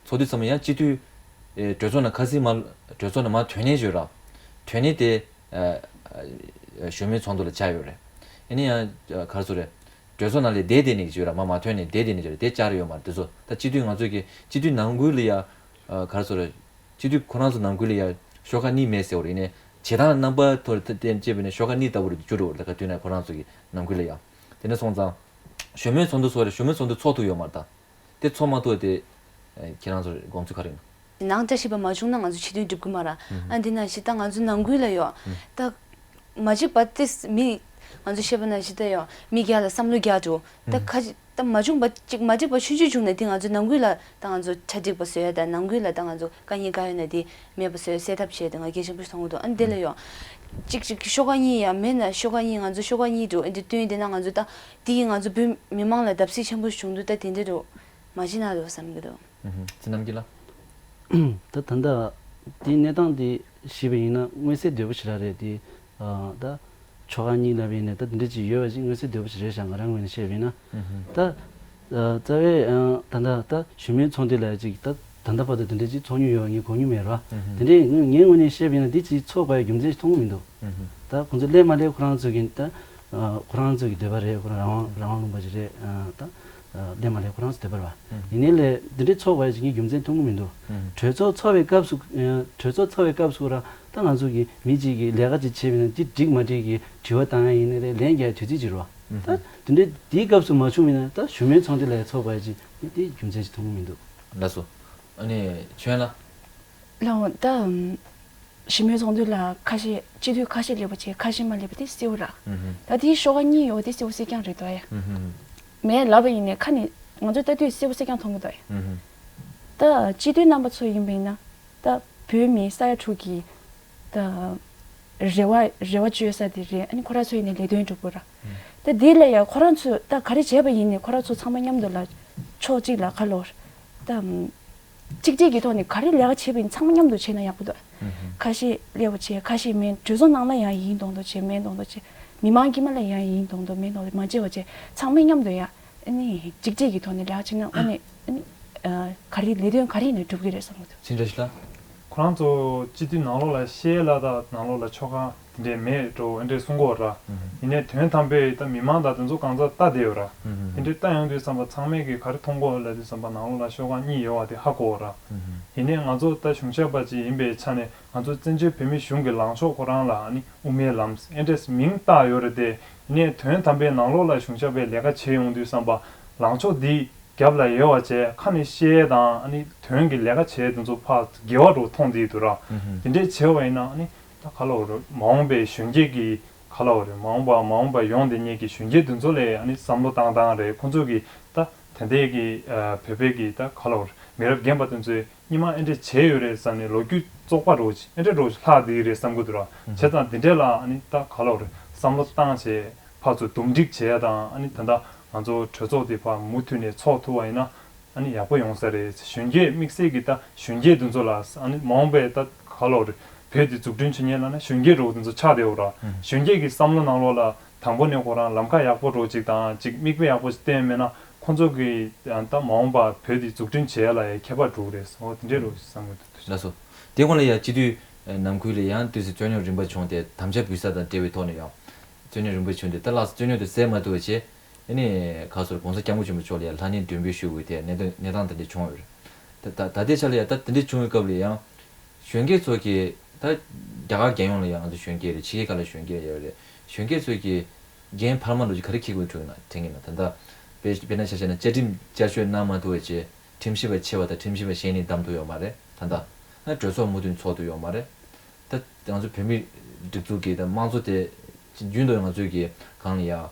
ཚོགས་དུས་ཙམ་ཡང་སྤྱི་འཐུས་ཨེ་གྲོས་ཚོགས་ནང་ཁ་སང་མ་གྲོས་ཚོགས་ནང་མ་དོན་གནད་བརྗོད་ར། དོན་གནད་དེ་ཨ་ཨ་བཞུགས་མོལ་ཚོགས་འདུ་ལ་བཅར་ཡོད་རེད། ཡིན་ན་ཡང་ཨ་ག་རེ་ཟེར་རེད། གྲོས་ཚོགས་ནང་ལ་བསྡད་བསྡད་ནས་བརྗོད་ར། མ་མ་དོན་གནད་བསྡད་བསྡད་ནས་བརྗོད་ར། དེ་བཅར་ཡོད་མ་རེད། དེ་ཚོ་ད་སྤྱི་འཐུས་ང་ཚོ་གི་སྤྱི་འཐུས་ནང་ཁུལ་ལ་ཡ་ཨ་ག་རེ་ཟེར་རེད། སྤྱི་འཐུས་ཁོ་རང་ཚོ་ནང་ཁུལ་ལ་ཡ་ཤོག་ཁག་གཉིས་མེད་ཟེར་བ་རེད། ཡིན་ནའི་བྱེད་སྟངས་རྣམ་པ་ཐོག་ལ་བལྟས་བྱས་པ་ཡིན་ན་ཤོག་ཁག་གཉིས་ལྟ་བུ་རེད་འགྱུར་འགྲོ་བ་རེད། ད་ག་དུས་ན་ཁོ་རང་ཚོ་གི་ནང་ཁུལ་ལ་ཡ། དེ་འདྲ་སོང་ཙང་བཞུགས་མོལ་ཚོགས་འདུ་ཚོགས་རེད། བཞུགས་མོལ་ཚོགས་འདུ་ཚོགས་ཐུབ་ཡོད་མ་རེད་ད། དེ་ཚོགས་མ་ཐུབ་དེ་ཨ་ཁྱེད་རང་ཚོར་དགོངས་ཚུལ་ག་རེ་ཡིན། ནང་བཀྲ་ཤིས་པ་མ་བྱུང་ན་ང་ཚོ་ཕྱི་དོན་འགྲུབ་ཀྱི་མ་རེད། ཨ་འདི་ནང་བཞིན་ད་ང་ཚོ་ནང་ཁུལ་ལ་ཡོད་ད། མ་གཅིག་པ་དེ་མི་ང་ཚོ་བཤད་པ་ནང་བཞིན་ད་ཡོད་མི་བརྒྱ་ལ་བསམ་བློ་བརྒྱ་འགྲོ། ད་ཁ་ཅིག་ད་མ་བྱུང་པ་གཅིག་མ་འགྲིག་པ་ཆུང་ཆུང་བྱུང་ན་དེ་ང་ཚོ་ནང་ཁུལ་ལ་ད་ང་ཚོ་གྲ་སྒྲིག་པ་བཟོ་ཡ། ད་ནང་ཁུལ་ལ་ད་ང་ཚོ་དཀའ་ངལ་ག་ཡོད་ན་དེ་མེད་པ་བཟོ་ཡ་སེལ་ཐབས་བྱས་ཏེ་ང་གལ་ཆེན་པོ་ཞིག་མཐོང་གི་འདུག་ཨ་འདི་ལ་ཡོད་གཅིག་གཅིག་ཤོག་ཁག་གཉིས་ཡ་མེད་ན་ཤོག་ཁག་གཉིས་ང་ཚོ་ཤོག་ཁག་གཉིས་འགྲོ། ཨ་འདི་བཏོན་དེ་ན་ང་ཚོ་ད་དེ་ཡིས་ང་ཚོ་བོད་མི་མང་ལ་བརྡབ་གསིག་ཆེན་པོ་བྱུང་འདུག་ད་དེ་འདྲ་འགྲོ་མ་བྱེད་ན་འདུག་བསམ་གྱི་འདུག་ཨུ་ཧུམ། ཚེ་རྣམ་རྒྱལ་ལགས། ད་ད་ལྟ་དེའི་གནས་སྟངས་དེ་ཞུས་པ་ཡིན་ན་མངོན་གསལ་དོད་པོ་ཞེ་དྲག་རེད་དེ། ཨ་ད་ཆོལ་ཁ་གཉིས་ལབ་པ་ཡིན་ན་ད་དེ་འདྲ་ཅིག་ཡོད་པ་ཅིག་མངོན་གསལ་དོད་པོ་ཞིག་རེད་ཤག་ང་རང་ངོས་ནས་བཤད་པ་ཡིན་ན། ཨུ་ཧུམ། ད་ཨ་རྩ་བའི་ཨ་ད་ལྟ་ད་བཞུགས་མོལ་ཚོགས་འདུ་ལབ་ཅིག་ད་ད་ལྟ་བར་དུ་དེ་འདྲ་ཅིག་ཚོགས་མྱོང་ཡོད་པ་ངས་གོ་མྱོང་མེད་ར། ཨུ་ཧུམ། དེ་འདྲའི་ངས་ངའི་ངོས་ནས་བཤད་པ་ཡིན་ན་དེ་ཅིག་ཚོགས་དགོས་ཡ་རྒྱུ་མཚན་ཞིག་མཐོང་གི་མི་འདུག་ཨུ་ཧུམ། ད་ཁོང་ཚོ་སླེབས་མ་སླེབས་ཁོ་རང་ཚོ་གི་ད་ཨ་ཁོ་རང་ཚོ་གི་འདོད་པ་རེད། ཁོ་རང་རང་དབང་རང་དབང་ལུང་པ་ཞིག་རེད། ཨ་ད་ཨ་སླེབས་མ་སླེབས་ཁོ་རང་ཚོ་འདོད་པ་རེད་པ། ཨུ་ཧུམ། ཡིན་ནའི་ལས་འདི་འདྲའི་ཚོགས་དགོས་ཡ་ཅིག་གི་རྒྱུ་མཚན་མཐོང་གི་མི་འདུག་ཨུ་ཧུམ། གྲོས་ཚོགས་ཚོགས་པའི་སྐབས་སུ་ཨ་གྲོས་ཚོགས་ཚོགས་པའི་སྐབས་སུ་ར་ད་ང་ཚོ་གི་མི་གཅིག་གིས་ལས་ཀ་ཅིག་བྱས་པ་ཡིན་ན་དེ་འགྲིག་མ་འགྲིག་གི་དྲི་བ་བཏང་ཡ་ཡིན་ནའི་རེད། ལན་རྒྱག་ཡ་དུས་ཚོད་ཅིག་རེད་པ། ཨུ་ཧུམ། ད་དེ་འདྲའི་དེའི་སྐབས་སུ་མ་བྱུང་བ་ཡིན་ན་ད་བཞུགས་མོལ་ཚོགས་འདུ་ལ་ཡ་ཚོགས་དགོས་ཡ་ཅིག་དེ་རྒྱུ་མཚན་ཅིག་མཐོང་གི་མི་འདུག་ལགས་སོ། ཨ་ནི་ཆོས་ལ། ལགས་འོང་ད། ཞི་མོལ་ཚོགས་འདུ་ལ་ཁ་ཤས་སྤྱི་འཐུས་ཁ་ཤས་སླེབས་པ་བྱས་ཁ་ཤས་མ་སླེབས་པ་དེ་གསལ་པོ་ར། ཨུ་ཧུམ། ད་དེའི་ཤོག་ཁག་གཉིས་ཡོད་དེ་གསལ་པོ་གསལ་རྐྱང་རེད་དོ་ཡ། ཨུ་ཧུམ། མེད་ལབ་པ་ཡིན་ནའི་ཁ་ནས་ང་ཚོ་ལྟ་དུས་གསལ་པོ་གསལ་རྐྱང་མཐོང་གི་འདུག་ཡ། ཨུ་ཧུམ། ད་སྤྱི་འཐུས་རྣམ་པ་ཚོ་ཡིན་པ་ཡིན་ན་ད་བོད་མི་ས་ཡ་དྲུག་གི་ད་རེ་བ་རེ་བ་བཅོལ་ས་དེ་རེད། ཨ་ནི་ཁོ་རང་ཚོ་ཡིན་ནའི་ལས་དོན་སྒྲུབ་དགོས་ར། ཨུ་ཧུམ། ད་དེ་ལ་ཡ་ཁོ་རང་ཚོས་ད་ག་རེ་བྱས་པ་ཡིན་ནའི་ཁོ་རང་ཚོ་ཚང་མ་མཉམ་དུ་ལ་ཕྱོགས་གཅིག་ལ་ཁ་ལོ་ད། གཅིག་སྒྲིལ་གྱི་ཐོག་ནས་ག་རེ་ལས་ཀ་བྱེད་པ་ཡིན་ཚང་མ་མཉམ་དུ་བྱས་ན་ཡག་པོ་འདུག་ཨུ་ཧུམ། ཁ་ཤས་སླེབས་པ་བྱས་ཁ་ཤས་མེད། གྲོས་ཚོགས་ནང་ལ་ཡང་ཡིན་མདོག་མདོག་བྱས་མེད་མདོག་མདོག་བྱས། མི་མང་དཀྱིལ་མ་ལ་ཡང་ཡིན་མདོག་མདོག་མེད་མདོག་མདོག་མ་བྱས་པ་བྱས་ཚང་མས་མཉམ་དུ་ཡ་ཨ་ནི་གཅིག་སྒྲིལ་གྱི་ཐོག་ནས་ལས་ཀ་བྱས་ན་ཨ་ནི་ཨ་ནི་ཨ་ག་རེ་ལས་དོན་ག་རེ་ཡིན་ནའི་འགྲུབ་ཀྱི་རེད་བསམ་གྱི་འདུག་ཚེ་རིང་བཀྲ་ཤིས་ལགས། ཁོ་རང་ཚོ་སྤྱི་འཐུས་ནང་ལོགས་ལ་བཤད་ལ་ད་ནང་ལོགས་ལ་ཆོལ་ཁ་དེ་འདྲས་མེད་འགྲོ་ཨེ་འདྲས་གསུང་གོ་ར། ཨུ་ཧུམ། ཡིན་ནའི་དོན་དམ་པའི་ད་མི་མང་དང་དེ་ཚོ་གང་ཚ་ལྟ་བསྡད་ཡོད་ར། ཨུ་ཧུམ། དེ་འདྲས་ལྟ་ཡོང་དུས་ཙམ་པ་ཚང་མས་ཀྱི་ག་རེ་མཐོང་གོ་ལབ་དུས་ཙམ་པ་ནང་ལོགས་ལ་ཤོག་ཁག་གཉིས་ཡོད་པ་དེ་ཧ་གོ་ར། ཨུ་ཧུམ། ཡིན་ནའི་ང་ཚོ་ད་གཞུང་ཞབས་པ་ཅིག་ཡིན་པའི་ཆ་ནས་ང་ཚོ་བཙན་བྱོལ་བོད་མིའི་གཞུང་གི་ལངས་ཕྱོགས་ཁོ་རང་ལ་ཨ་ནི་དབུ་མའི་ལམ་ཨེ་འདྲས་མིང་བཏགས་ཡོད་རེད་དེ། ཡིན་ནའི་དོན་དམ་པའི་ནང་ལོགས་ལ་གཞུང་ཞབས་པའི་ལས་ཀ་བྱེད་ཡོང་དུས་ཙམ་པ་ལངས་ཕྱོགས་འདི་རྒྱབ་ལ་ཡོད་པ་བྱས་ཁ་ནས་བཤད་དང་ཨ་ནི་དོན་གྱི་ལས་ཀ་བྱས་དེ་ཚོ་ཕར་འགལ་བ་འགྲོ་མཐོང་བསྡད་འདུག་ར། ཨུ་ཧུམ། དེ་འདྲས་བྱས་པ་ཡིན་ན་ཨ་ནི་ད་ག་ལབ་དགོས་རེད། མ་འོངས་པའི་གཞོན་སྐྱེས་ཀྱི་ག་ལབ་དགོས་རེད། མ་འོངས་པ་མ་འོངས་པ་ཡོང་བསྡད་མཁན་གྱི་གཞོན་སྐྱེས་དེ་ཚོ་ལ་ཨ་ནི་བསམ་བློ་བཏང་སྟངས་རེད། ཁོང་ཚོ་གི་ད་དེ་འདྲས་ཀྱི་ཨ་བོད་པའི་གི་ད་ག་ལབ་དགོས་རེད། མི་རབས་རྒན་པ་དེ་ཚོས་སྔོན་མ་ཨེ་འདྲས་བྱས་ཡོད་རེད་བསམ་ནས་ལོ་རྒྱུས་བཙོག་པ་འདྲ་བོ་ཅིག་ཨེ་འདྲས་འདྲ་བོ་ཅིག་ལྷག་བསྡད་ཀྱི་རེད་བསམ་གྱི་འདུག་ར། ཨུ་ཧུམ། བྱས་ཙང་དེ་འདྲས་ལ་ཨ་ནི་ད་ག་ལབ་དགོས་རེད། བསམ་བློ་བཏང་བྱས་ཕར་ཚུར་འདུམ་འགྲིག་བྱས་དང་ཨ་ནི་ད་ལྟ་ང་ཚོ་གྲོས་ཚོགས་དེ་ཕར་མུ་མཐུད་ནས་ཚོགས་ཐུབ་པ་ཡིན་ན་ཨ་ནི་ཡག་པོ་ཡོང་ས་རེད། གཞོན་སྐྱེས་དམིགས་བསལ་གྱི་ད་གཞོན་སྐྱེས་དེ་ཚོ་ལ་ཨ་ནི་མ་འོངས་པའི་ད་ག་ལབ་དགོས་རེད། བོད་དེ་འཛུགས་སྐྲུན་བྱེད་མཁན་ལབ་ན་གཞོན་སྐྱེས་འདྲ་བོ་དེ་ཚོ་ཆགས་བསྡད་ཡོད་ར། ཨུ་ཧུམ། གཞོན་སྐྱེས་ཀྱི་བསམ་བློ་ནང་ལོགས་ལ་དང་པོ་ནས་ཁོ་རང་ལམ་ཁ་ཡག་པོ་འདྲ་བོ་ཅིག་དང་ཅིག་མིག་དཔེ་ཡག་པོ་ཞིག་བསྟན་མེད་ན་ཁོང་ཚོ་གི་ད་མ་འོངས་པ་བོད་དེ་འཛུགས་སྐྲུན་བྱེད་ཡ་ལ་ཡང་ཁྱད་པར་འགྲོ་གི་རེད། འོ་དེ་འདྲས་འདྲ་བོ་ཞིག་བསམ་གྱི་འདུག་ལགས་སོ། དེ་སྒང་ལ་ཡང་སྤྱི་འཐུས་ནང་ཁུལ་ལ་ཡང་དུས་སུ་རྩོད་རྙོག་རིམ་པ་བྱུང་སྟེ་དམ་བཅའ་འབུལ་ས་དང་འབྲེལ་བའི་ཐོག་ནས་ཡང་རྩོད་རྙོག་རིམ་པ་བྱུང་སྟེ་ད་ལགས་སོ་རྩོད་རྙོག་དེ་སེལ་མ་ཐུབ་པ་བྱས། ཨ་ནི་ག་ཟེར་༸གོང་ས་༸སྐྱབས་མགོན་ཆེན་པོ་མཆོག་ལ་ཡང་ལྷ་ནས་མགྲོན་འབོད་ཞུ་དགོས་དེ་གནད་དོན་གནས་སྟངས་དེ་འདྲ་བྱུང་ཡོད་རེད། ད་ད་ད་ལྟའི་ཆ་ལ་ཡང་ད་དེ་འདྲ་བྱུང་བའི་སྐབས་ལ་ཡང་གཞོན་སྐྱེས་ཚོ་གིས་ད་རྒྱ་གར་རྒྱལ་ཡོངས་ལ་ཡང་ང་ཚོ་གཞོན་སྐྱེས་རེད། ཕྱི་རྒྱལ་ཁག་ལ་གཞོན་སྐྱེས་ཡོད་རེད། གཞོན་སྐྱེས་ཚོ་གིས་འགན་འཕར་མ་འདྲ་ཅིག་ག་རེ་འཁྱེར་དགོས་འདུག་ན་དྲན་གྱི་ན། ད་ལྟ་དཔེ་དཔེར་ན་ཆ་བཞག་ན་བཅའ་ཁྲིམས་བསྐྱར་བཅོས་གནང་མ་ཐུབ་པ་བྱས་ཁྲིམས་ཞིབ་པ་ཆེ་བ་དང་ཁྲིམས་ཞིབ་པ་གཞན་གཉིས་བདམས་ཐུབ་ཡོད་མ་རེད། ད་ལྟ་ཨ་གྲོས་ཚོགས་མུ་མཐུད་ཚོགས་ཐུབ་ཡོད་མ་རེད། ད་ང་ཚོ་བོད་མི་སྒྲིག་འཛུགས་ཀྱི་ད་དམངས་གཙོ་དེ་རྒྱུན་དུ་ང་ཚོའི་གི་སྒང་ལ་ཡ་ཨ་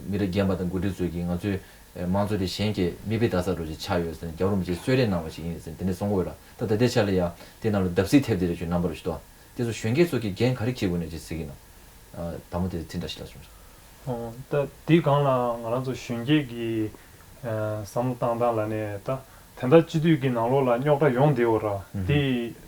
མི་རབས་རྒན་པ་དང་འགོ་ཁྲིད་ཚོས་ཀྱིས་ང་ཚོའི་དམངས་གཙོ་དེ་གཞན་གྱི་མིག་དཔེ་ལྟ་ས་འདྲ་ཅིག་ཆགས་ཡོད་ཟེར་ནས་རྒྱལ་བ་རིན་པོ་ཆེས་གསོལ་རས་གནང་བ་ཞིག་ཡིན་ཟེར་ནས་དེ་འདྲ་གསུང་གི་ཡོད་ར། ད་ད་ལྟའི་ཆ་ལ་ཡང་དེ་ནང་ལ་བརྡབ་གསིག་ཐེབས་བསྡད་རེད་ཅེས་རྣམ་པ་རུ་ཞུ་དོ། དེ་ཚོ་གཞོན་སྐྱེས་ཚོ་གིས་འགན་ག་རེ་འཁྱེར་དགོས་ནས་ཅེས་ཟེར་གྱི་ན། ད་མོ་དེ་ཚིག་འདྲ་ཞིག་ལ་སོང་། ད་འདི་སྒང་ལ་ང་རང་ཚོ་གཞོན་སྐྱེས་ཀྱི་བསམ་བློ་བཏང་སྟངས་ལ་ནས་ད་དེ་འདྲ་སྤྱི་འཐུས་ཀྱི་ནང་ལོགས་ལ་རྙོག་དྲ་ཡོང་བསྡད་ཡོད་ར། འདི་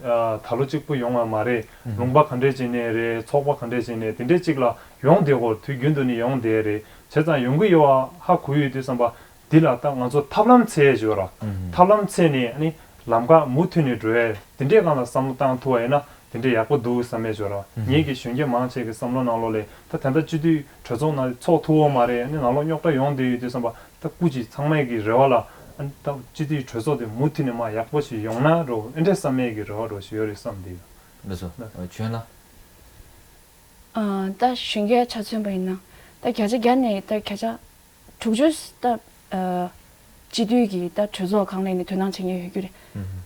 ད་ལོ་གཅིག་པུ་ཡོང་བ་མ་རེད། ལུང་པ་ག་འདྲས་ཅིག་ནས་རེད། ཚོགས་པ་ག་འདྲས་ཅིག་ནས་དེ་འདྲས་ཅིག་ལ་ཡོང་བསྡད་ཡོད། དུས་རྒྱུན་དུ་ནས་ཡོང་བསྡད་རེད། བྱས་ཙང་ཡོང་གི་ཡོད་པ་ཧ་གོ་ཡོད་དུས་ཙམ་པ། འདི་ལ་ད་ང་ཚོ་ཐབས་ལམ་འཚོལ་ཡས་ཡོད་ར། ཐབས་ལམ་འཚོལ་ནས་ཨ་ནི་ལམ་ཁ་མུ་མཐུད་ནས་འགྲོ་ཡས་དེ་འདྲའི་སྒང་ལ་བསམ་བློ་བཏང་ཐུབ་པ་ཡིན་ན་དེ་འདྲའི་ཡག་པོ་འདུག་བསམ་ཡས་ཡོད་ར། ངེད་ཀྱི་གཞོན་སྐྱེས་མང་ཆེ་གི་བསམ་བློ་ནང་ལོགས་ལ་ད་དེ་འདྲ་སྤྱི་འཐུས་གྲོས་ཚོགས་ནང་ཚོགས་ཐུབ་ཡོད་མ་རེད། ཨ་ནི་ནང་ལོགས་རྙོག་དྲ་ཡོང་བསྡད་ཡོད་དུས་ཙམ་པ་ད་སྐུ་མཁྱེན་ཚང་མས་ཀྱི་རེ་བ་ལ་ཨ་ནི་ད་སྤྱི་འཐུས་གྲོས་ཚོགས་དེ་མུ་མཐུད་ནས་མ་ཡག་པོ་ཞིག་ཡོང་ན་འགྲོ་ཨེ་འདྲས་བསམ་ཡས་ཀྱི་རེ་བ་འགྲོ་ཞིག་ཡོད་རེད་བསམ་བསྡད་ཡོད། ལགས་སོ། ཨ་ཆོས་ལ། ཨ་ད་གཞོན་སྐྱེས་ཆ་མཚོན་པ་ཡིན་ན་ད་བརྒྱ་ཆ་བརྒྱ་ནས་ད་བརྒྱ་ཆ་དྲུག་ཅུ་ད་ཨ་སྤྱི་འཐུས་ཀྱི་ད་གྲོས་ཚོགས་སྒང་ལ་ནས་དོ་སྣང་བྱེད་མཁན་ཡོད་རྒྱུ་རེད།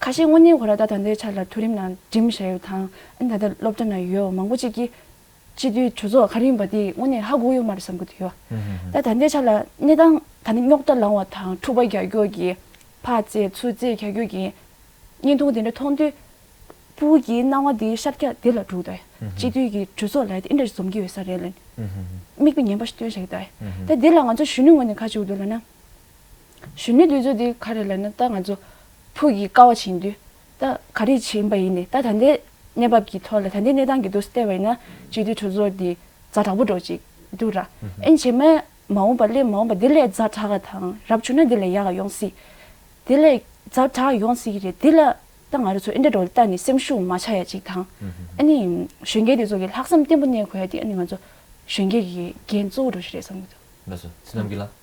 ཁ་ཤས་དངོས་གནས་ཁོ་ར་ད་ད་ལྟའི་ཆ་ལ་མཐོ་རིམ་ནང་འགྲིམ་བཞག་ཡོད་དང་ཨ་ནི་ད་ལྟ་སློབ་གྲྭ་ནང་ཡོད་མང་པོ་ཅིག་གིས་སྤྱི་འཐུས་གྲོས་ཚོགས་ག་རེ་ཡིན་པ་དེ་དངོས་གནས་ཧ་གོ་ཡོད་མ་རེད་བསམ་གྱི་འདུག་ཡོད། ད་ད་ལྟའི་ཆ་ལ་གནས་སྟངས་ད་ནི་རྙོག་དྲ་ལངས་པ་དང་འཁྲུག་པ་རྒྱག་རྒྱུ་གི་ཕར་རྩེད་ཚུར་རྩེད་རྒྱག་རྒྱུ་གི་བརྙན་ཐུང་དེ་འདྲ་མཐོང་དུས། ཕྲུ་གུ་གི་སྣང་བ་དེ་ཤར་རྒྱག་དེ་ལ་འགྲོ་གི་འདུག་སྤྱི་འཐུས་ཀྱི་གྲོས་ཚོགས་ལ་དེ་འདྲ་འཛོམས་ཀྱི་ཡོད་ས་རེད་ལ། མིག་དཔེ་ངན་པ་ཞིག་སྟོན་བཞག་གི་འདུག་ད་དེ་ལ་ང་ཚོ་གཞོན་ནུ་ངོས་ནས་ག་རེ་བྱེད་དགོས་འདུག་ལབ་ན། གཞོན་ནུ་དེ་ཚོ་དེ་ག་རེ་ལབ་ན་ད་ང་ཚོ་ཕྲུ་གུ་གི་ཀ་བ་བྱེད་དུས་ད་ག་རེ་བྱེད་པ་ཡིན་ནའི་ད་ད་ལྟའི་གནས་བབ་ཀྱི་ཐོག་ལ་ད་ལྟའི་གནས་སྟངས་ཀྱི་འདུག་སེ་བལྟས་པ་ཡིན་ན་སྤྱི་འཐུས་གྲོས་ཚོགས་དེ་ཛ་དྲག་པོ་འགྲོ་ཅིག་འདུག་ར། ཨེ་བྱས་མ་མ་འོངས་པ་སླེབས་མ་འོངས་པ་དེ་ལས་ཛ་དྲག་ག་དང་རབ་བྱུང་ན་དེ་ལས་ཡག་ག་ཡོང་སྲིད། དེ་ལས་ཛ་དྲག་ཡོང་སྲིད་ཀྱི་རེད། དེ་ལ་ད་ང་རང་ཚོ་ཨེ་འདྲ་འགྲོ་ལ་ལྟ་ནས་སེམས་ཤུགས་མ་ཆག་ཡ་ཅིག་དང་། ཨ་ནི་གཞོན་སྐྱེས་དེ་ཚོ་གི་ལྷག་བསམ་བརྟན་པོ་གནས་དགོས་ཡ་དེ་ཨ་ནི་ང་ཚོ་གཞོན་སྐྱེས་ཀྱི་འགན་གཙོ་བོ་འདྲ་ཞིག་རེད་བསམ་གྱི་འདུག་ལགས་སོ། ཚེ་རྣམ་རྒྱལ་ལགས།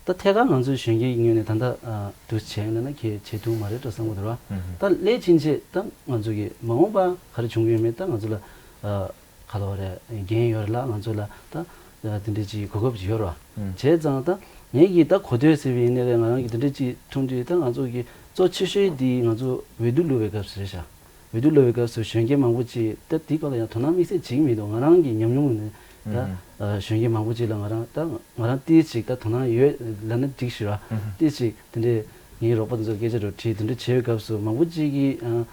ད་ཐད་ཀར་ང་ཚོའི་གཞོན་སྐྱེས་ཀྱི་ངོས་ནས་ད་ལྟ་ཨ་འདུག་བྱས་ན་ན་གལ་ཆེ་ཐུབ་མ་རེད་འགྲོ་བསམ་གྱི་འདུག་ར། ད་སླད་ཕྱིན་ཆད་ད་ང་ཚོ་གི་མ་འོངས་པ་ག་རེ་བྱུང་གི་ཡོད་མེད་ད་ང་ཚོ་ལ་ཨ། ག་ལ་བ་རེད། འགན་ཡོད་རེད་ལ་ང་ཚོ་ལ་ད་དེ་འདྲ་ཅིག་གོ་སྐབས་ཅིག་ཡོད་རེད་བ། བྱས་ཙང་ད་ངེད་ཀྱིས་ད་གོ་ཐོས་ཟེར་བ་ཡིན་ནའི་རེད། ང་རང་གིས་དེ་འདྲ་ཅིག་མཐོང་དུས་ད་ང་ཚོ་གི་གཙོ་ཆེ་ཤོས་འདི་ང་ཚོ་འོས་བསྡུ་སླེབས་པའི་སྐབས་སུ་རེད་ཤག་འོས་བསྡུ་སླེབས་པའི་སྐབས་སུ་གཞོན་སྐྱེས་མང་པོ་ཅིག་ད་དེའི་སྐོར་ལ་ཡང་དོ་སྣང་དམིགས་བསལ་བྱེད་ཀྱི་མི་འདུག་ང་རང་གི་ཉམས་མྱོང་ནས་ད་གཞོན་སྐྱེས་མང་པོ་ཅིག་ལ་ང་རང་ད་ང་རང་ཏིས་ཅིག་ད་དོ་སྣང་ཡོད་ལབ་ན་འགྲིག་ཤི་ར། ཏིས་ཅིག་དེ་འདྲའི་ངའི་རོགས་པ་དེ་ཚོར་སྐད་ཆ་རེ་དྲིས་དེ་འདྲ་བྱེད་པའི་སྐབས་སུ་མང་པོ་ཅིག་གིས།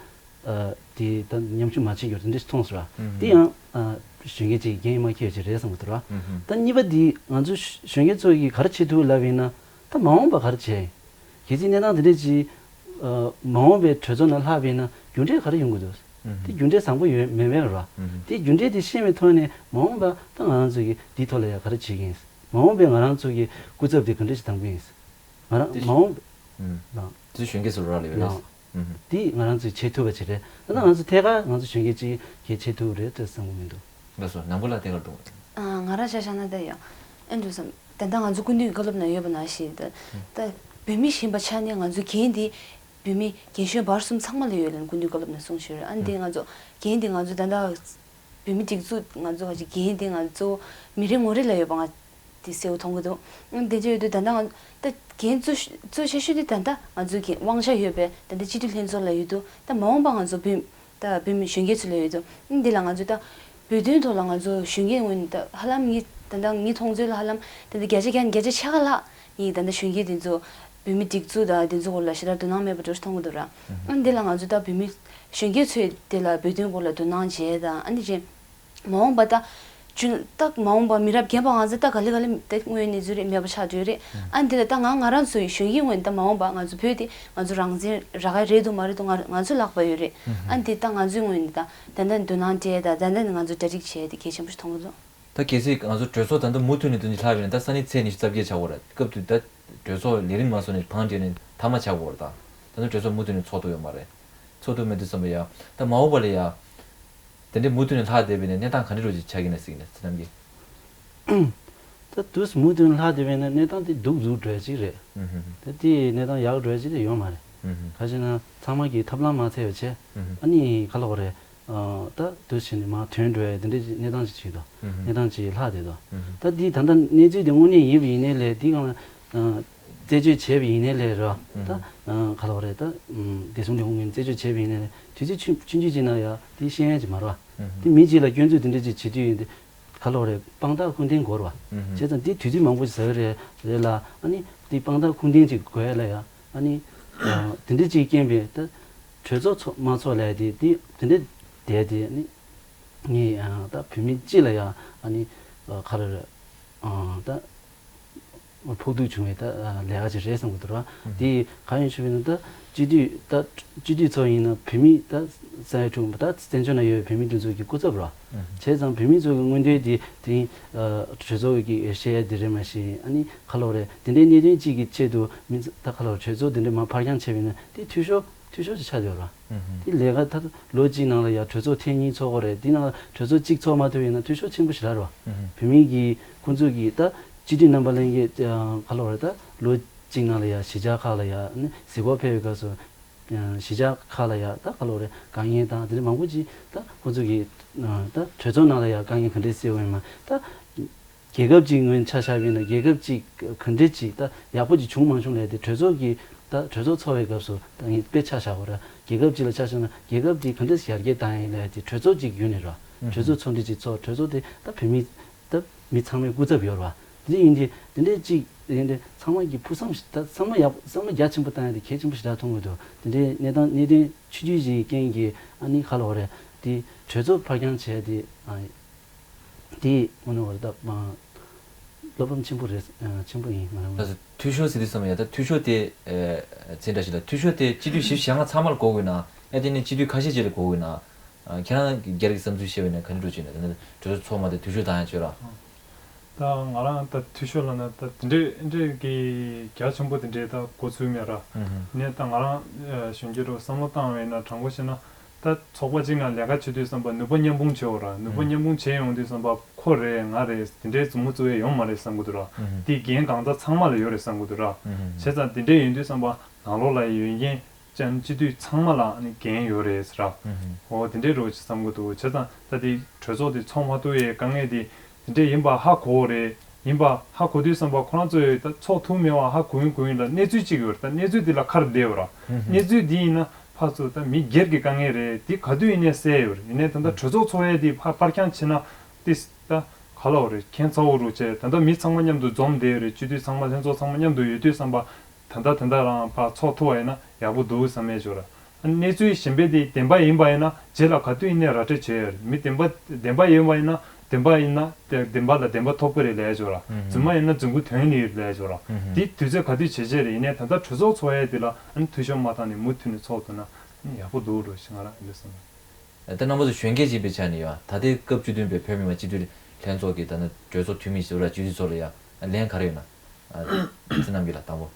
ཨ་དེ་ད་ཉམ་ཆུང་མ་བྱེད་རྒྱུར་དེ་འདྲ་ཞིག་མཐོང་སོང་ར། དེ་ཡང་ཨ་གཞོན་སྐྱེས་ཅིག་འགན་མ་འཁྱེར་ཅིག་རེད་བསམ་གྱི་འདུག་ར། ད་གཉིས་པ་དེ་ང་ཚོ་གཞོན་སྐྱེས་ཚོ་གིས་ག་རེ་བྱེད་ཐུབ་ལབ་ཡིན་ན་ད་མ་འོངས་པ་ག་རེ་བྱེད། གལ་སྲིད་གནས་སྟངས་དེ་འདྲ་ཅིག་ཨ་མ་འོངས་པའི་གྲོས་ཚོགས་ནང་ལྷག་པ་ཡིན་ན་རྒྱུ་འབྲས་ག་རེ་ཡོང་གི་འདུག་དེ་རྒྱུ་འབྲས་བཟང་པོ་ཡོད་མེད་མེད་ར། དེ་རྒྱུ་འབྲས་དེ་ཤེས་པའི་ཐོག་ནས་མ་འོངས་པ་ད་ང་རང་ཚོ་གིས་དེའི་ཐོག་ལ་ཡང་ག་རེ་བྱེད་ཀྱི་ཡིན། མ་འོངས་པའི་ང་རང་ཚོ་གི་སྐུ་ཚབ་དེ་ག་འདྲ་ཞིག་བདམས་ཀྱི་ཡིན། ང་རང་དེ་མ་འོངས་ལ་དེ་གཞོན་སྐྱེས་སུ་རག་ལས་ཡོད་རེད། དེ་ང་རང་ཚོས་བྱེད་ཐུབ་པ་ཅིག་རེད། ད་ང་ཚོ་ཐད་ཀར་ང་ཚོ་གཞོན་སྐྱེས་ཅིག་གལ་ཆེ་ཐུབ་རེད་ཅེས་བསམ་གྱི་མི་འདུག་ལགས་སོ། ནང་པོ་ལ་དེ་གར་འདུག་ང་རང་ཆ་བཞག་ན་ད་ཡང་ཨེ་འདུག་བསམ། ད་ལྟ་ང་ཚོ་སྐུ་མདུན་བཀའ་སློབ་ནང་ཡོད་པ་ནང་བཞིན་ད་ད་བོད་མི་ཞིག་ཡིན་པ་ཆ་ནས་ང་ཚོ་འགན་འདི་བོད་མི་རྒན་གཞོན་བར་གསུམ་ཚང་མ་ལ་ཡོད་ལབ་སྐུ་མདུན་བཀའ་སློབ་ནང་གསུངས་ཞུས་རེད། ཨ་འདི་ང་ཚོ་འགན་འདི་ང་ཚོ་ད་ལྟ་བོད་མི་སྒྲིག་འཛུགས་ང་ཚོ་ག་ཅིག་འགན་དེ་ང་ཚོ་མི་རེ་ངོ་རེ་ལ་ཡོད་པ་ང་དེ་གསལ་བོ་མཐོང་གི་འདུག་ཨང་དེ་འདྲ་ཡོད་དུས་ད་ལྟ་ང་ད་འགན་གཙོ་གཙོ་ཆེ་ཤོས་དེ་ད་ལྟ་ང་ཚོ་གི་དབང་ཆ་ཡོད་པའི་ད་ལྟ་སྤྱི་འཐུས་ལྷན་ཚོགས་ལ་ཡོད་དུས་ད་མ་འོངས་པ་ང་ཚོ་བོད་ད་བོད་མི་གཞོན་སྐྱེས་ཚོ་ལ་ཡོད་དུས་ཨང་འདི་ལ་ང་ཚོ་ད་བོད་དོན་ཐོག་ལ་ང་ཚོ་གཞོན་སྐྱེས་ངོས་ནས་ད་ཧ་ལམ་ངའི་ད་ལྟ་ངའི་མཐོང་ཚུལ་ལ་ཧ་ལམ་ད་ལྟ་བརྒྱ་ཆ་བརྒྱ་ནས་བརྒྱ་ཆ་ཕྱེད་ཀ་ལྷག་ངས་ད་ལྟ་གཞོན་སྐྱེས་དེ་ཚོ་བོད་མི་སྒྲིག་འཛུགས་དང་དེ་ཚོ་སྐོར་ལ་ཞེ་དྲག་དོ་སྣང་མེད་པ་འདྲ་ཞིག་མཐོང་གི་འདུག་ར། ཨ་འདི་ལ་ང་ཚོ་ད་བོད་མི་གཞོན་སྐྱེས་ཚོས་དེ་ལ་བོད་དོན་སྐོར་ལ་དོ་སྣང་བྱས་དང་ཨ་འདི་བྱས། མ་འོངས་པ་ད་ཅུན་ད་མ་འོངས་པ་མི་རབས་རྒན་པ་ང་ཚོ་ད་ག་ལེ་ག་ལེ་ད་དངོས་གནས་ཚོ་རེད་མེད་པ་ཆགས་བསྡད་རེད། ཨ་འདི་ལ་ད་ང་ང་རང་ཚོའི་གཞོན་སྐྱེས་ངོས་ནས་ད་མ་འོངས་པ་ང་ཚོ་བོད་དེ་ང་ཚོ་རང་བཙན་རག་གི་རེད་འདུག་མ་རེད་འདུག་ང་ང་ཚོ་ལྷག་པ་ཡོད་རེད། ཨ་འདི་ད་ང་ཚོའི་ངོས་ནས་ད་ད་ད་དོ་སྣང་སྤྲད་ད་ད་ད་ང་ཚོ་གྲ་སྒྲིག་བྱས་དེ་གལ་ཆེན་པོ་ཞིག་མཐོང་གི་འདུག་ད་གལ་སྲིད་ང་ཚོ་གྲོས་ཚོགས་ད་ལྟ་མུ་མཐུད་ནས་དོན་གཅིག་ལྷག་ཡོད་ན་ད་ས་གནས་ཚད་ཉི་ཤུ་རྩ་བརྒྱད་ཆགས་ཡོད་རེད། སྐབས་དེ་ད་གྲོས་ཚོགས་ལས་རིམ་མ་སོང་ནས་བང་བསྒྲིགས་ནས་མཐའ་མ་ཆགས་ཡོད་རེད། ད་ད་ལྟ་གྲོས་ཚོགས་མུ་མཐུད་ནས་ཚོགས་ཐུབ་ཡོད་མ་རེད། ཚོགས་ཐུབ་མེད་དུས་ཙམ་པ་ཡ་ད་མ་འོངས་པ་ལ་ཡ་དེ་འདྲའི་མུ་མཐུད་ནས་ལྷག་བསྡད་པ་ཡིན་ན་གནས་སྟངས་ག་འདྲ་རུ་ཅིག་ཆགས་ཀྱི་ན་ཟེར་གྱི་ན་ཚེ་རྣམ་རྒྱལ། ད་དུས་མུ་མཐུད་ལྷག་བསྡད་པ་ཡིན་ན་གནས་སྟངས་དེ་སྡུག་རུ་འགྲོ་ཡ་ཅིག་རེད། ད་དེ་གནས་སྟངས་ཡག་འགྲོ་ཡ་ཅིག་དེ་ཡོད་མ་རེད། ག་ཅི་ན་ཚང་མ་གིས་ཐབས་ལམ་མ་འཚོལ་བ་བྱས། ཨ་ནི་ག་ལ་བ་རེད། ད་དུས་ཕྱིན་ནས་མར་ཐོན་འགྲོ་ཡ་དེ་འདྲའི་གནས་སྟངས་ཅིག་བྱེད་དོ། གནས་སྟངས་ཅིག་ལྷག་བསྡད་དོ། ད་འདི་ད་ལྟ་གནས་ཚུལ་དེ་དངོས་གནས་ཡིན་པ་ཡིན་ནའི་ལས་འདི་སྒང་ལ་རྩད་གཅོད་བྱས་པ་ཡིན་ནའི་ལས་རེད་བ། ད་ག་ལ་བ་རེད། ད་བདེ་སྲུང་ལས་ཁུངས་ངོས་ནས་རྩད་གཅོད་བྱས་པ་ཡིན་ནའི་ལས་དུས་ཚོད་ཆུང་ཆུང་ཆུང་ཅིག་ནང་ཡ་དེ་ཤེས་ཡ་ཅིག་མ་རེད་བ། དེ་མི་གཅིག་ལ་སྐྱོན་འཛུགས་དེ་འདྲ་ཅིག་བྱེད་དུས་ཡིན་ཏེ། ཧ་ ག་ལོ་རེད། དཔང་རྟགས་ཁུངས་ལྡན་དགོས་རེད་བ། ཨུ་ཧུ། བྱས་ཙང་འདི་དུས་ཚོད་མང་པོ་ཞིག་ཟ་གི་རེད་རེད་ལ། ཨ་ནི་འདི་དཔང་རྟགས་ཁུངས་ལྡན་ཅིག་དགོས་ཡ་ལ་ཡ། ཨ་ནི་ཨ་དེ་འདྲ་ཅིག་རྐྱེན་པས་ད་གྲོས་ཚོགས་ཚོགས་མ་ཚོགས་ལ་ཡ་དེ་དེ་དེ་འདྲ་བསྡད་དེ། ཨ་ནི་ངས་ཨ་ད་བོད་མི་སྤྱི་ལ་ཡ། ཨ་ནི་ཨ་ག་ལོ་རེད། ཨ་ད་ཕོག་ཐུག་བྱུང་བའི་ད་ལས་ཀ་ཅིག་རེད་བསམ་གྱི་འདུག་ར། ཨུ་ཧུ། དེ་གང་ཡིན་ཞུས་པ་ཡིན་ན། ད་སྤྱི་འཐུས་ད་སྤྱི་འཐུས་ཚོ་ཡིན་ན་བོད་མི་ད་ས་ཡ་དྲུག་ད་བཙན་བྱོལ་ནང་ཡོད་པའི་བོད་མི་དེ་ཚོ་གི་སྐུ་ཚབ་ར། ཨུ་ཧུ། བྱས་ཙང་བོད་མི་ཚོ་གི་མངོན་འདོད་དེ་དེ་གྲོས་ཚོགས་ཀྱི་བཤད་ཡ་དེ་རེད་མ་གཞི། ཨ་ནི་ག་ལོ་རེད། དེ་འདྲའི་གནད་དོན་གཅིག་གི་ཆེད་དུ་མི་ཚོ་ད་ག་ལོ་གྲོས་ཚོགས་དེ་འདྲ་མར་ཕར་འགྱངས་བྱས་པ་ཡིན་ན་དེ་འཐུས་ཤོར་འཐུས་ཤོར་ཅིག་ཆགས་ཡོད་ར། ཨུ་ཧུ། དེ་ལས་ཀ་ད་ལོ་གཅིག་ནང་ལ་ཡ་གྲོས་ཚོགས་ཐེངས་གཉིས་ཚོགས་དགོས་རེད། དེ་ནང་ལ་གྲོས་ཚོགས་གཅིག་ཚོགས་མ་ཐུབ་ཡིན་ན་འཐུས་ཤོར་ཆེན་པོ་ཞིག་རག་རེད་བ། ཨུ་ཧུ། བོད་མི་གི་ཁོང་ཚོ་གི་ད་སྤྱི་འཐུས་རྣམ་པ་ལྷན་རྒྱས་ཨ་ག་ལོ་རེད། ད་ལོ་གཅིག་ནང་ལ་ཡ་གཞིས་ཆགས་ཁག་ལ་ཡ་ནི་གཟིགས་སྐོར་ཕེབས་པའི་སྐབས་སུ་ཨ་གཞིས་ཆགས་ཁག་ལ་ཡ་ད་ག་ལོ་རེད། དཀའ་ངལ་དང་དེ་འདྲ་མང་པོ་ཅིག་ད་ཁོང་ཚོ་གི་ཨ་ད་གྲོས་ཚོགས་ནང་ལ་ཡ་དཀའ་ངལ་ག་འདྲས་སེལ་བ་ཡིན་མ། ད་རྒྱལ་ཁབ་ཅིག་ངོས་ཆ་བཞག་པ་ཡིན་ན་རྒྱལ་ཁབ་ཅིག་ག་འདྲས་ཅིག་ད་ཡག་པོ་ཅིག་བྱུང་མ་བྱུང་ལས་དེ་གྲོས་ཚོགས་ཀྱི་ད་གྲོས་ཚོགས་ཚོགས་པའི་སྐབས་སུ་ད་ངས་དཔེ་ཆ་བཞག་དགོས་ར། རྒྱལ་ཁབ་ཅིག་ལ་ཆ་བཞག་ན་རྒྱལ་ཁབ་དེ་ག་འདྲས་ཡར་རྒྱས་བཏང་ཡིན་ལས་དེ་གྲོས་ཚོགས་ཅིག་ཡོད་ནི་ར། ཨུ་ཧུ། གྲོས་ཚོགས་ཚོགས་འདུ་ཅིག་ཚོགས། གྲོས་ཚོགས་དེ་ད་བོད་མི་ད་མི་ཚང་མའི་སྐུ་ཚབ་ཡོད་ར། དེ་འདྲ་ཡིན་དུས་དེ་འདྲས་ཅིག་ཡིན་དུས་ཚང་མ་གི་ཕུགས་བསམ་ཞིག་ད་བསམ་བློ་ཡག་བསམ་བློ་རྒྱ་ཆེན་པོ་བཏང་ཡ་དེ་གལ་ཆེན་པོ་ཞིག་ད་མཐོང་གི་འདུག་དེ་འདྲའི་གནས་སྟངས་གནད་དོན་ཆུང་ཆུང་ཞིག་གི་རྐྱེན་གྱིས་ཨ་ནི་ག་ལོ་རེད། དེ་གྲོས་ཚོགས་ཕར་འགྱངས་བྱས་དེ་ཨ། དེ་དངོས་གནས་བར་ད་མ་བློ་ཕམ་ཆེན་པོ་རེད། ཨ་ཆེན་པོ་ཡིན་ང་རང་ད་ཚོ་འཐུས་ཤོར་ཟེར་དུས་ཙམ་ཡ་ད་འཐུས་ཤོར་དེ་ཨ་ཚེ་འདྲ་ཞིག་ལ་འཐུས་ཤོར་དེ་སྤྱི་འཐུས་བཞི་བཅུ་ཞེ་ལྔ་ཚང་མ་ལ་གོ་དགོས་ན། ཡ་དེ་ནས་སྤྱི་འཐུས་ཁ་ཤས་ཅིག་ལ་གོ་དགོས་ན། ཨ་ཁྱེད་རང་སྒེར་གྱི་བསམ་ཚུལ་བཤད་པ་ཡིན་ན་ག་འདྲ་འགྲོ་ཆོད་ན། དེ་ནས་གྲོས་ཚོགས་ཚོགས་མ་དེ་འཐུས་ཤོར་བཏང་ཡ་ཆོད་ར། ད་ང་རང་ད་འཐུས་ཤོར་ལབ་ན་ད་དེ་འདྲས་འདྲས་ཀྱི་རྒྱ་ཆེན་པོ་དེ་འདྲས་ད་གོ་ཚུལ་མེད་ར། ཨུ་ཧུ། ནས་ད་ང་རང་ཨ་གཞོན་སྐྱེས་རུ་བསམ་བློ་བཏང་བ་ཡིན་ན་དྲང་པོ་བཤད་ན། ད་ཚོགས་པ་གཅིག་ནང་ལས་ཀ་བྱེད་དུས་ཙམ་པ་ནུས་པ་མཉམ་སྤུངས་བྱེད་འོ་ར། ནུས་པ་ཨུ་མཉམ་སྤུངས་བྱེད་ཡོང་དུས་ཙམ་པ་ཁོ་རེད་ང་རེད་དེ་འདྲའི་མཛུབ་མོ་བཙུགས་ཡས་ཡོང་མ་རེད་བསམ་གི་འདུག་ར། ཨུ་ཧུ། དེ་འགན་གང་ཟག་ཚང་མ་ལ་ཡོད་རེད་བསམ་གི་འདུག་ར། ཨུ་ཧུ། བྱས་ཙང་དེ་འདྲས་ཡིན་དུས་ཙམ་པ་ནང་ལོགས་ལ་ཡོད་མཁན་ཅན་སྤྱི་འཐུས་ཚང་མ་ལ་ནི་འགན་ཡོད་རེད་ཟེར་ར། ཨུ་ཧུ། འོ་དེ་འདྲའི་རོ་ཅིག་བསམ་གི་འདུག་བྱས་ཙང་ད་དེ་གྲོས་ཚོགས་དེ་ཚོགས་མ་ཐུབ་ཡས་དཀའ་ངལ་དེ་དེ་འདྲས་ཡིན་པ་ཧ་གོ་རེད། ཡིན་པ་ཧ་གོ་དུས་ཙམ་པ་ཁོ་རང་ཚོས་ད་ཚོགས་ཐུབ་མེད་པ་ཧ་གོ་ཡིན་གོ་ཡིན་ལ་གནས་ཚུལ་གཅིག་ཡོད་རེད། ད་གནས་ཚུལ་དེ་ལ་ཁ་ར་བསྡད་ཡོད་ར། ཨུ་ཧུ། གནས་ཚུལ་དེ་ཡིན་ན་ཕར་ཚུར་ད་མི་སྒེར་གྱི་དཀའ་ངལ་རེད། དེ་ག་དུས་ཡིན་ནའི་སེལ་ཡོད་རེད། ཡིན་ནའི་ད་ལྟ་གྲོས་ཚོགས་ཚོགས་ཡས་དེ་ཕར་ཕར་འགྱངས་བྱས་ན་དེ་ད་ག་ལ་བ་རེད། ཁྱད་མཚར་པོ་རུ་བྱས། ད་ལྟ་མི་ཚང་མ་མཉམ་དུ་འཛོམས་བསྡད་ཡོད་རེད། སྤྱི་འཐུས་ཚང་མ་ལྷན་ཚོགས་ཚང་མ་མཉམ་དུ་ཡོད་དུས་ཙམ་པ་ད་ལྟ་དེ་འདྲ་རང་ཕར་ཚོགས་ཐུབ་པ་ཡིན་ན་ཡག་པོ་འདུག་བསམ་ཡས་ཅིག་ཡོད་ར། གནས་ཚུལ་གཞན་པ་དེ་བདེན་པ་ཡིན་པ་ཡིན་ན་རྗེས་ལ་ག་དུས་ཡིན་ནའི་ར་སྤྲོད་བྱས་ཡོད་རེད། མི་བདེན་པ་བདེན་པ་ཡིན་པ་ཡིན་ན་བདེན་པ་ཡིན་ན་དེ་བདེན་པ་ལ་བདེན་པ་ཐོབ་ཀྱི་རེད་ལབ་ཡས་ཅིག་ཡོད་ར། ཨུ་ཧུ། རྫུན་མ་ཡིན་ན་རྫུན་རྐུ་ཐོན་ནི་ཡོད་ལབ་ཡས་ཅིག་ཡོད་ར། ཨུ་ཧུ། དེ་དུས་ཚོད་ག་དུས་བྱེད་བྱེད་རེད། ཡིན་ནའི་ད་ལྟ་གྲོས་ཚོགས་ཚོགས་ཡས་དེ་ལ་ཨ་ནི་འཐུས་ཤོར་མ་བཏང་ནས་མུ་མཐུད་ནས་ཚོགས་ཐུབ་ན་ཨ་ནི་ཡག་པོ་འདུག་འགྲོ་ཞེས་ང་རང་འདི་འདྲ་བསམ། ད་རྣམ་པ་ཚོ་གཞོན་སྐྱེས་ཅིག་པའི་ཆ་ནས་ཡོད། ད་ལྟའི་སྐབས་བཅུ་བདུན་པའི་བོད་མི་མང་སྤྱི་འཐུས་ལྷན་ཚོགས་ཀྱི་ད་ནི་གྲོས་ཚོགས་འཐུས་མི་ཟུར་ར་སྤྱི་འཐུས་ཚོ་ལ་ཡ་ལན་ག་རེ་ཡོད་ན། ཨ་བསོད་ནམས་ཀྱིས་ལ་དང་པོ།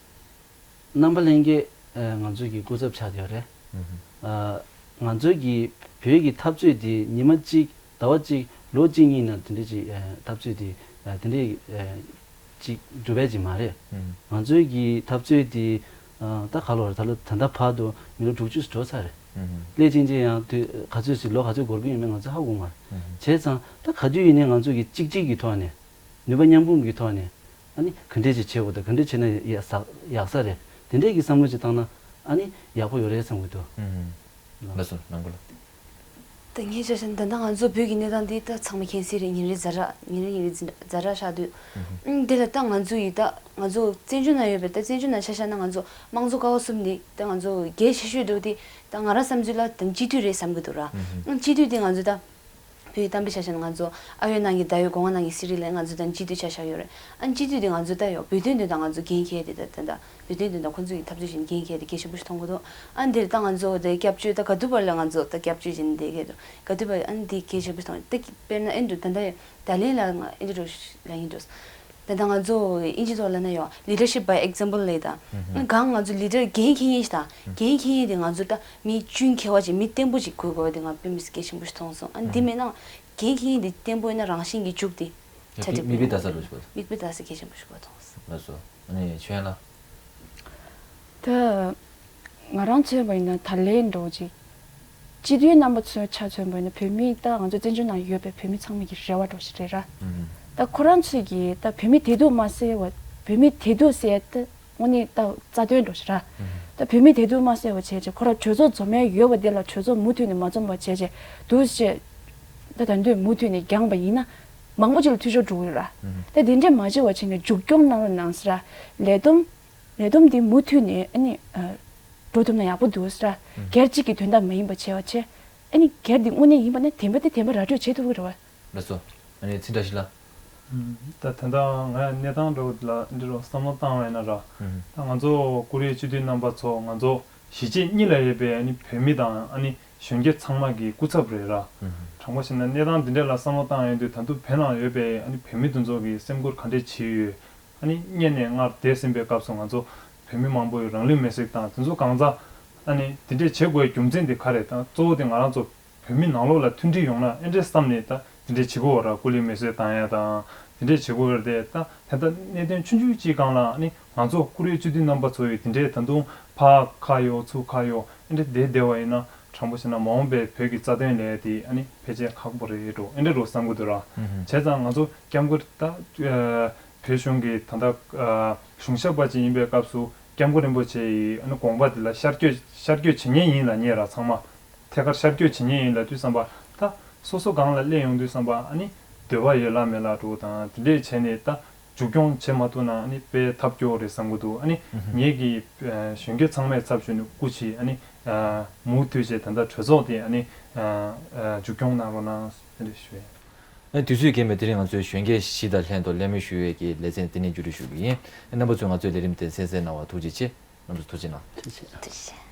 རྣམ་པ་ལྷན་རྒྱས་ཨ་ང་ཚོ་གི་སྐུ་ཚབ་ཆགས་བསྡད་ཡོད་རེད། ཨུ་ཧུ། ཨ་ང་ཚོ་གི་བོད་ཀྱི་འཐབ་རྩོད་དེ་ཉི་མ་གཅིག་ཟླ་བ་གཅིག་ལོ་གཅིག་གཉིས་ནང་དེ་འདྲ་ཅིག་ཨ་འཐབ་རྩོད་དེ་ཨ་དེ་འདྲ་ཨ་ཅིག་འགྲུབ་ཡ་ཅིག་མ་རེད། ཨུ་ཧུ། ང་ཚོའི་གི་འཐབ་རྩོད་དེ་ཨ་ད་ག་ལོ་རེད། ད་ལོ་ད་ལྟ་བར་དུ་མི་ལོ་དྲུག་ཅུ་འགྲོ་ཚར་རེད། ཨུ་ཧུ། སླད་ཕྱིན་ཆད་ཡང་དུས་ག་ཚོད་ཅིག་ལོ་ག་ཚོད་འགོར་གི་ཡོད་མེད་ང་ཚོ་ཧ་གོ་མ་རེད། ཨུ་ཧུ། བྱས་ཙང་ད་ག་དུས་ཡིན་ནའི་ང་ཚོ་གི་གཅིག་གཅིག་གི་ཐོག་ནས་ནུས་པ་མཉམ་སྤུངས་ཀྱི་ཐོག་ནས། ཨ་ནི་ག་འདྲས་ཅིག་བྱེད་དགོས་དང་ག་འདྲས་བྱས་ན་ཡག་ས་ཡག་ས་རེད། དེ་འདྲས་ཀྱི་བསམ་བློ་ཅིག་བཏང་ན་ཨ་ནི་ཡག་པོ་ཡོད་རེད་བསམ་གྱི་འདུག་ཨུམ། ལགས་སོ་ནང་པ་ལགས། ད་ངས་ཆ་བཞག་ན་ད་ལྟ་ང་ཚོ་བོད་ཀྱི་གནས་སྟངས་འདི་ད་ཚང་མ་མཁྱེན་གསལ་རེད། ཉིན་རེ་ཛ་དྲག་ཉིན་རེ་ཉིན་རེ་ཛ་དྲག་ཆགས་དུས། ཨུམ། ཨུམ། དེ་ལ་ད་ང་ཚོ་ཡི་ད་ང་ཚོ་བཙན་བྱོལ་ནང་ཡོད་པའི་ད་བཙན་བྱོལ་ནང་ཆ་བཞག་ན་ང་ཚོ་དམངས་གཙོ་ཀ་བ་གསུམ་འདི་ད་ང་ཚོ་གལ་ཆེ་ཤོས་འདུག་དེ་ད་ང་རང་བསམ་ཚུལ་ལ་ད་སྤྱི་འཐུས་རེད་བསམ་གྱི་འདུག་ར། ཨུམ། ཨུམ། སྤྱི་འཐུས་འདི་ང་ཚོ་ད། བོད་ཀྱི་གཏམ་དཔེ་ཆ་བཞག་ན་ང་ཚོ་ཨ་ཡོད་ནང་གི་ཟླ་ཡོད་སྒོ་ང་ནང་གི་སི་རི་ལ་ང་ཚོ་ད་སྤྱི་འཐུས་ཆ་བཞག་ཡོད་རེད། ཨ་སྤྱི་འཐུས་དེ་ང་ཚོ་ད་ཡོད་བོད་དོན་དོན་དག་ང་ཚོ་འགན་འཁྱེར་དེ་ད་ད་ད་བོད་དོན་དོན་དག་ཁོང་ཚོ་ཡི་འཐབ་རྩོད་བྱེད་འགན་འཁྱེར་དེ་གལ་ཆེན་པོ་ཞིག་མཐོང་གི་འདུག་ཨ་འདིར་ད་ང་ཚོ་དེ་སྐྱབས་བཅོལ་ད་ག་དུས་བར་ལ་ང་ཚོ་ད་སྐྱབས་བཅོལ་བྱེད་འདི་གས་འདུག་ག་དུས་བར་ཨ་འདི་གལ་ཆེན་པོ་མཐོང་ད་དཔེར་ན་ཨེ་འདུག་ད་ད་ཡོད་ད་ལན་ལ་ང་ཨེ་འདི་རུ་ལ་ཡིན་འདུག་ད་ལྟ་ང་ཚོ་དབྱིན་ཇི་ཐོག་ལབ་ན་ཡང་leadership by example ལབ་ད། ཨུ་ཧུམ། གང་ང་ཚོ་leader འགན་འཁྱེར་མཁན་ཞིག་དང་འགན་འཁྱེར་མཁན་དེ་ང་ཚོ་ད་མི་ཀུན་མཁས་པ་ཅིག་མི་བརྟན་པོ་ཅིག་དགོས་དགོས་པ་དེ་ང་དཔེ་མི་སྲིད་གལ་ཆེན་པོ་ཞིག་མཐོང་སོང་། ཨ་འདི་མེད་ན་འགན་འཁྱེར་མཁན་དེ་བརྟན་པོ་ཡིན་ན་རང་བཞིན་གྱི་མཇུག་དེ་ཆ་འགྲིག་མིག་དཔེ་ལྟ་ས་རུ་ཞིག་མིག་དཔེ་ལྟ་ས་གལ་ཆེན་པོ་ཞིག་མཐོང་སོང་། ལགས་སོ། ཨ་ནི་ཆོས་ལ། ད་ང་རང་མཚོན་པ་ཡིན་ན་ད་ལན་འདྲ་བོ་ཅིག་སྤྱི་འཐུས་རྣམ་པ་ཚོའི་ཆ་མཚོན་པ་ཡིན་ན་བོད་མི་ད་ང་ཚོ་བཙན་བྱོལ་ནང་ཡོད་པའི་བོད་མི་ཚང་མ་གི་རེ་བ་འདྲ་བོ་ཞིག་རེད་ར། ཨུམ། ད་ཁོ་རང་ཚོས་ཀྱི་ད་བོད་མི་བདེ་སྡུག་མ་སེལ་བ་བོད་མི་བདེ་སྡུག་སེལ་ད་དངོས་གནས་ད་རྩ་དོན་འདྲ་བོ་ཞིག་ར། ཨུམ། ད་བོད་མི་བདེ་སྡུག་མ་སེལ་བ་བྱས་བྱས་ཁོ་རང་གྲོས་ཚོགས་འཛོམས་ཡ་ཡོད་པ་དེ་ལ་གྲོས་ཚོགས་མུ་མཐུད་ནས་མ་འཛོམས་པ་བྱས་བྱས་འདུག་བྱས་ད་ད་དུང་མུ་མཐུད་ནས་འགྱངས་པ་ཡིན་ན། མང་པོ་ཅིག་ལ་འཐུས་ཤོར་འགྲོ་གི་ཡོད་ར། ད་དེ་འདྲས་མ་བྱེད་པ་བྱས་ནས་མཇུག་སྐྱོང་གནང་རོགས་གནང་ཟེར་ར། ལས་བསྡོམས་ལས་བསྡོམས་འདི་མུ་མཐུད་ནས་ཨ་ནི་འགྲོ་ཐུབ་ན་ཡག་པོ་འདུག་ཟེར་ར། སྒེར་གཅིག་གི་དོན་དག་མ་ཡིན་པ་བྱས་པ་བྱས། ཨ་ནི་སྒེར་འདི་དངོས་གནས་ཡིན་པ་ན་བདེན་པ་དེ་བདེན་པ་ར་སྤྲོད་བྱེད་ཐུབ་ཀྱི་རེད་བ། ལགས་སོ། ཨ་ནི་ཚིག་འདྲ་ཞིག་ལ། ད་ད་ལྟ་ང་གནས་སྟངས་འདྲ་བོ་འདི་ལ་འདི་རུ་བསམ་བློ་བཏང་བ་ཡིན་ན་ར། ད་ང་ཚོ་ཀོ་རི་ཡའི་སྤྱི་འཐུས་རྣམ་པ་ཚོ་ང་ཚོ་གཞིས་བྱེས་གཉིས་ལ་ཡོད་པའི་ཨ་ནི་བོད་མི་དང་ཨ་ནི་གཞོན་སྐྱེས་ཚང་མ་གི་སྐུ་ཚབ་རེད་ར། དྲང་པོ་བཤད་ན་གནས་སྟངས་འདི་འདྲ་ལ་བསམ་བློ་བཏང་ཡོང་དུས་ད་དུང་བོད་ནང་ཡོད་པའི་ཨ་ནི་བོད་མི་དེ་ཚོ་གི་སེམས་ཁུར་ག་འདྲས་བྱེད་ཡོད། ཨ་ནི་སྔོན་ནས་སྔར་འདས་ཟིན་པའི་སྐབས་སུ་ང་ཚོ་བོད་མི་མང་པོས་རང་ལུས་མེར་སྲེག་བཏང་དེ་ཚོ་གང་ཟག་ཨ་ནི་དེ་འདྲས་བྱེད་དགོས་རྒྱུ་མཚན་དེ་ག་རེད་ད་གཙོ་བོ་དེ་ང་རང་ཚོ་བོད་མི་ནང་ལོགས་ལ་མཐུན་སྒྲིལ་ཡོང་ན་ཨེ་འདྲས་བསམ་ནས་ད་དེ་འདྲས་བྱེད་དགོས་ར། སྐུ་ལུས་མེ་གསོད་བཏང་ཡ་དང་དེ་འདྲས་བྱེད་དགོས་ར། དེ་ད་དེ་ལྟ་གནད་དོན་ཆུང་ཆུང་གཅིག་སྒང་ལ་ཨ་ནི་ང་ཚོ་ཀོ་རི་ཡའི་སྤྱི་འཐུས་རྣམ་པ་ཚོ་ཡིས་དེ་འདྲས་ད་དུང་ཕར་ཁ་གཡོག་ཚུར་ཁ་གཡོག་ཨེ་འདྲས་བསྡད་བསྡད་པ་ཡིན་ན་དྲང་པོ་བཤད་ན་མ་འོངས་པའི་བོད་ཀྱི་རྩ་དོན་ལས་དེ་ཨ་ནི་ཕལ་ཆེར་ཁག་པོ་རེད་འགྲོ་ཨེ་འདྲས་འགྲོ་བསམ་གི་འདུག་ར། བྱས་ཙང་ང་ཚོ་སྐྱབས་མགོན་ད་བོད་གཞུང་གི་ད་ལྟ་གཞུང་ཞབས་པ་ཅིག་ཡིན་པའི་སྐབས་སུ་སྐྱབས་མགོན་རིན་པོ་ཆེ་ཡི་ཨ་ནི་དགོངས་པ་དེ་ལ་ཤར་བསྐྱོད་ཤར་བསྐྱོད་བྱེད་མཁན་ཡིན་ལབ་མཁན་ར་ཚང་མ། ཐད་ཀར་ཤར་བསྐྱོད་བྱེད་མཁན་ཡིན་ལབ་དུས་ཙམ་པ་ད་སོ་སོ་སྒང་ལ་སླེབས་ཡོང་དུས་ཙམ་པ་ཨ་ནི་འདོད་པ་ཡོད་ལ་མེད་ལ་འགྲོ་དང་དེ་འདྲས་བྱས་ནས་ད་མཇུག་སྐྱོང་བྱེད་མ་ཐུབ་ན་ཨ་ནི་དཔེ་ཐབས་སྐྱོ་བོ་རེད་བསམ་གི་འདུག་ཨ་ནི་ངེད་ཀྱི་གཞོན་སྐྱེས་ཚང་མའི་ཚབ་ཞུས་ནས་སྐུ་མཁྱེན་ཨ་ནི་མུ་མཐུད་བྱས་ད་ལྟ་གྲོས་ཚོགས་དེ་ཨ་ནི་མཇུག་སྐྱོང་གནང་རོགས་གནང་ཟེར་ཞུ་ཡ། ཨ་ནི་དུས་ཚོད་རྐྱེན་པས་དེ་རིང་ང་ཚོའི་གཞོན་སྐྱེས་བཞི་དང་ལྷན་དུ་གླེང་མོལ་ཞུ་ཡས་ཀྱི་ལེ་ཚན་དེ་ནས་མཇུག་སྒྲིལ་ཞུ་གི་ཡིན། རྣམ་པ་ཚོས་ང་ཚོའི་ལས་རིམ་དེ་གསན་གཟིགས་གནང་བར་ཐུགས་རྗེ་ཆེ། རྣམ་པ་ཚོ་ཐུགས་རྗེ་གནང་། ཐུགས་རྗེ་ཆེ།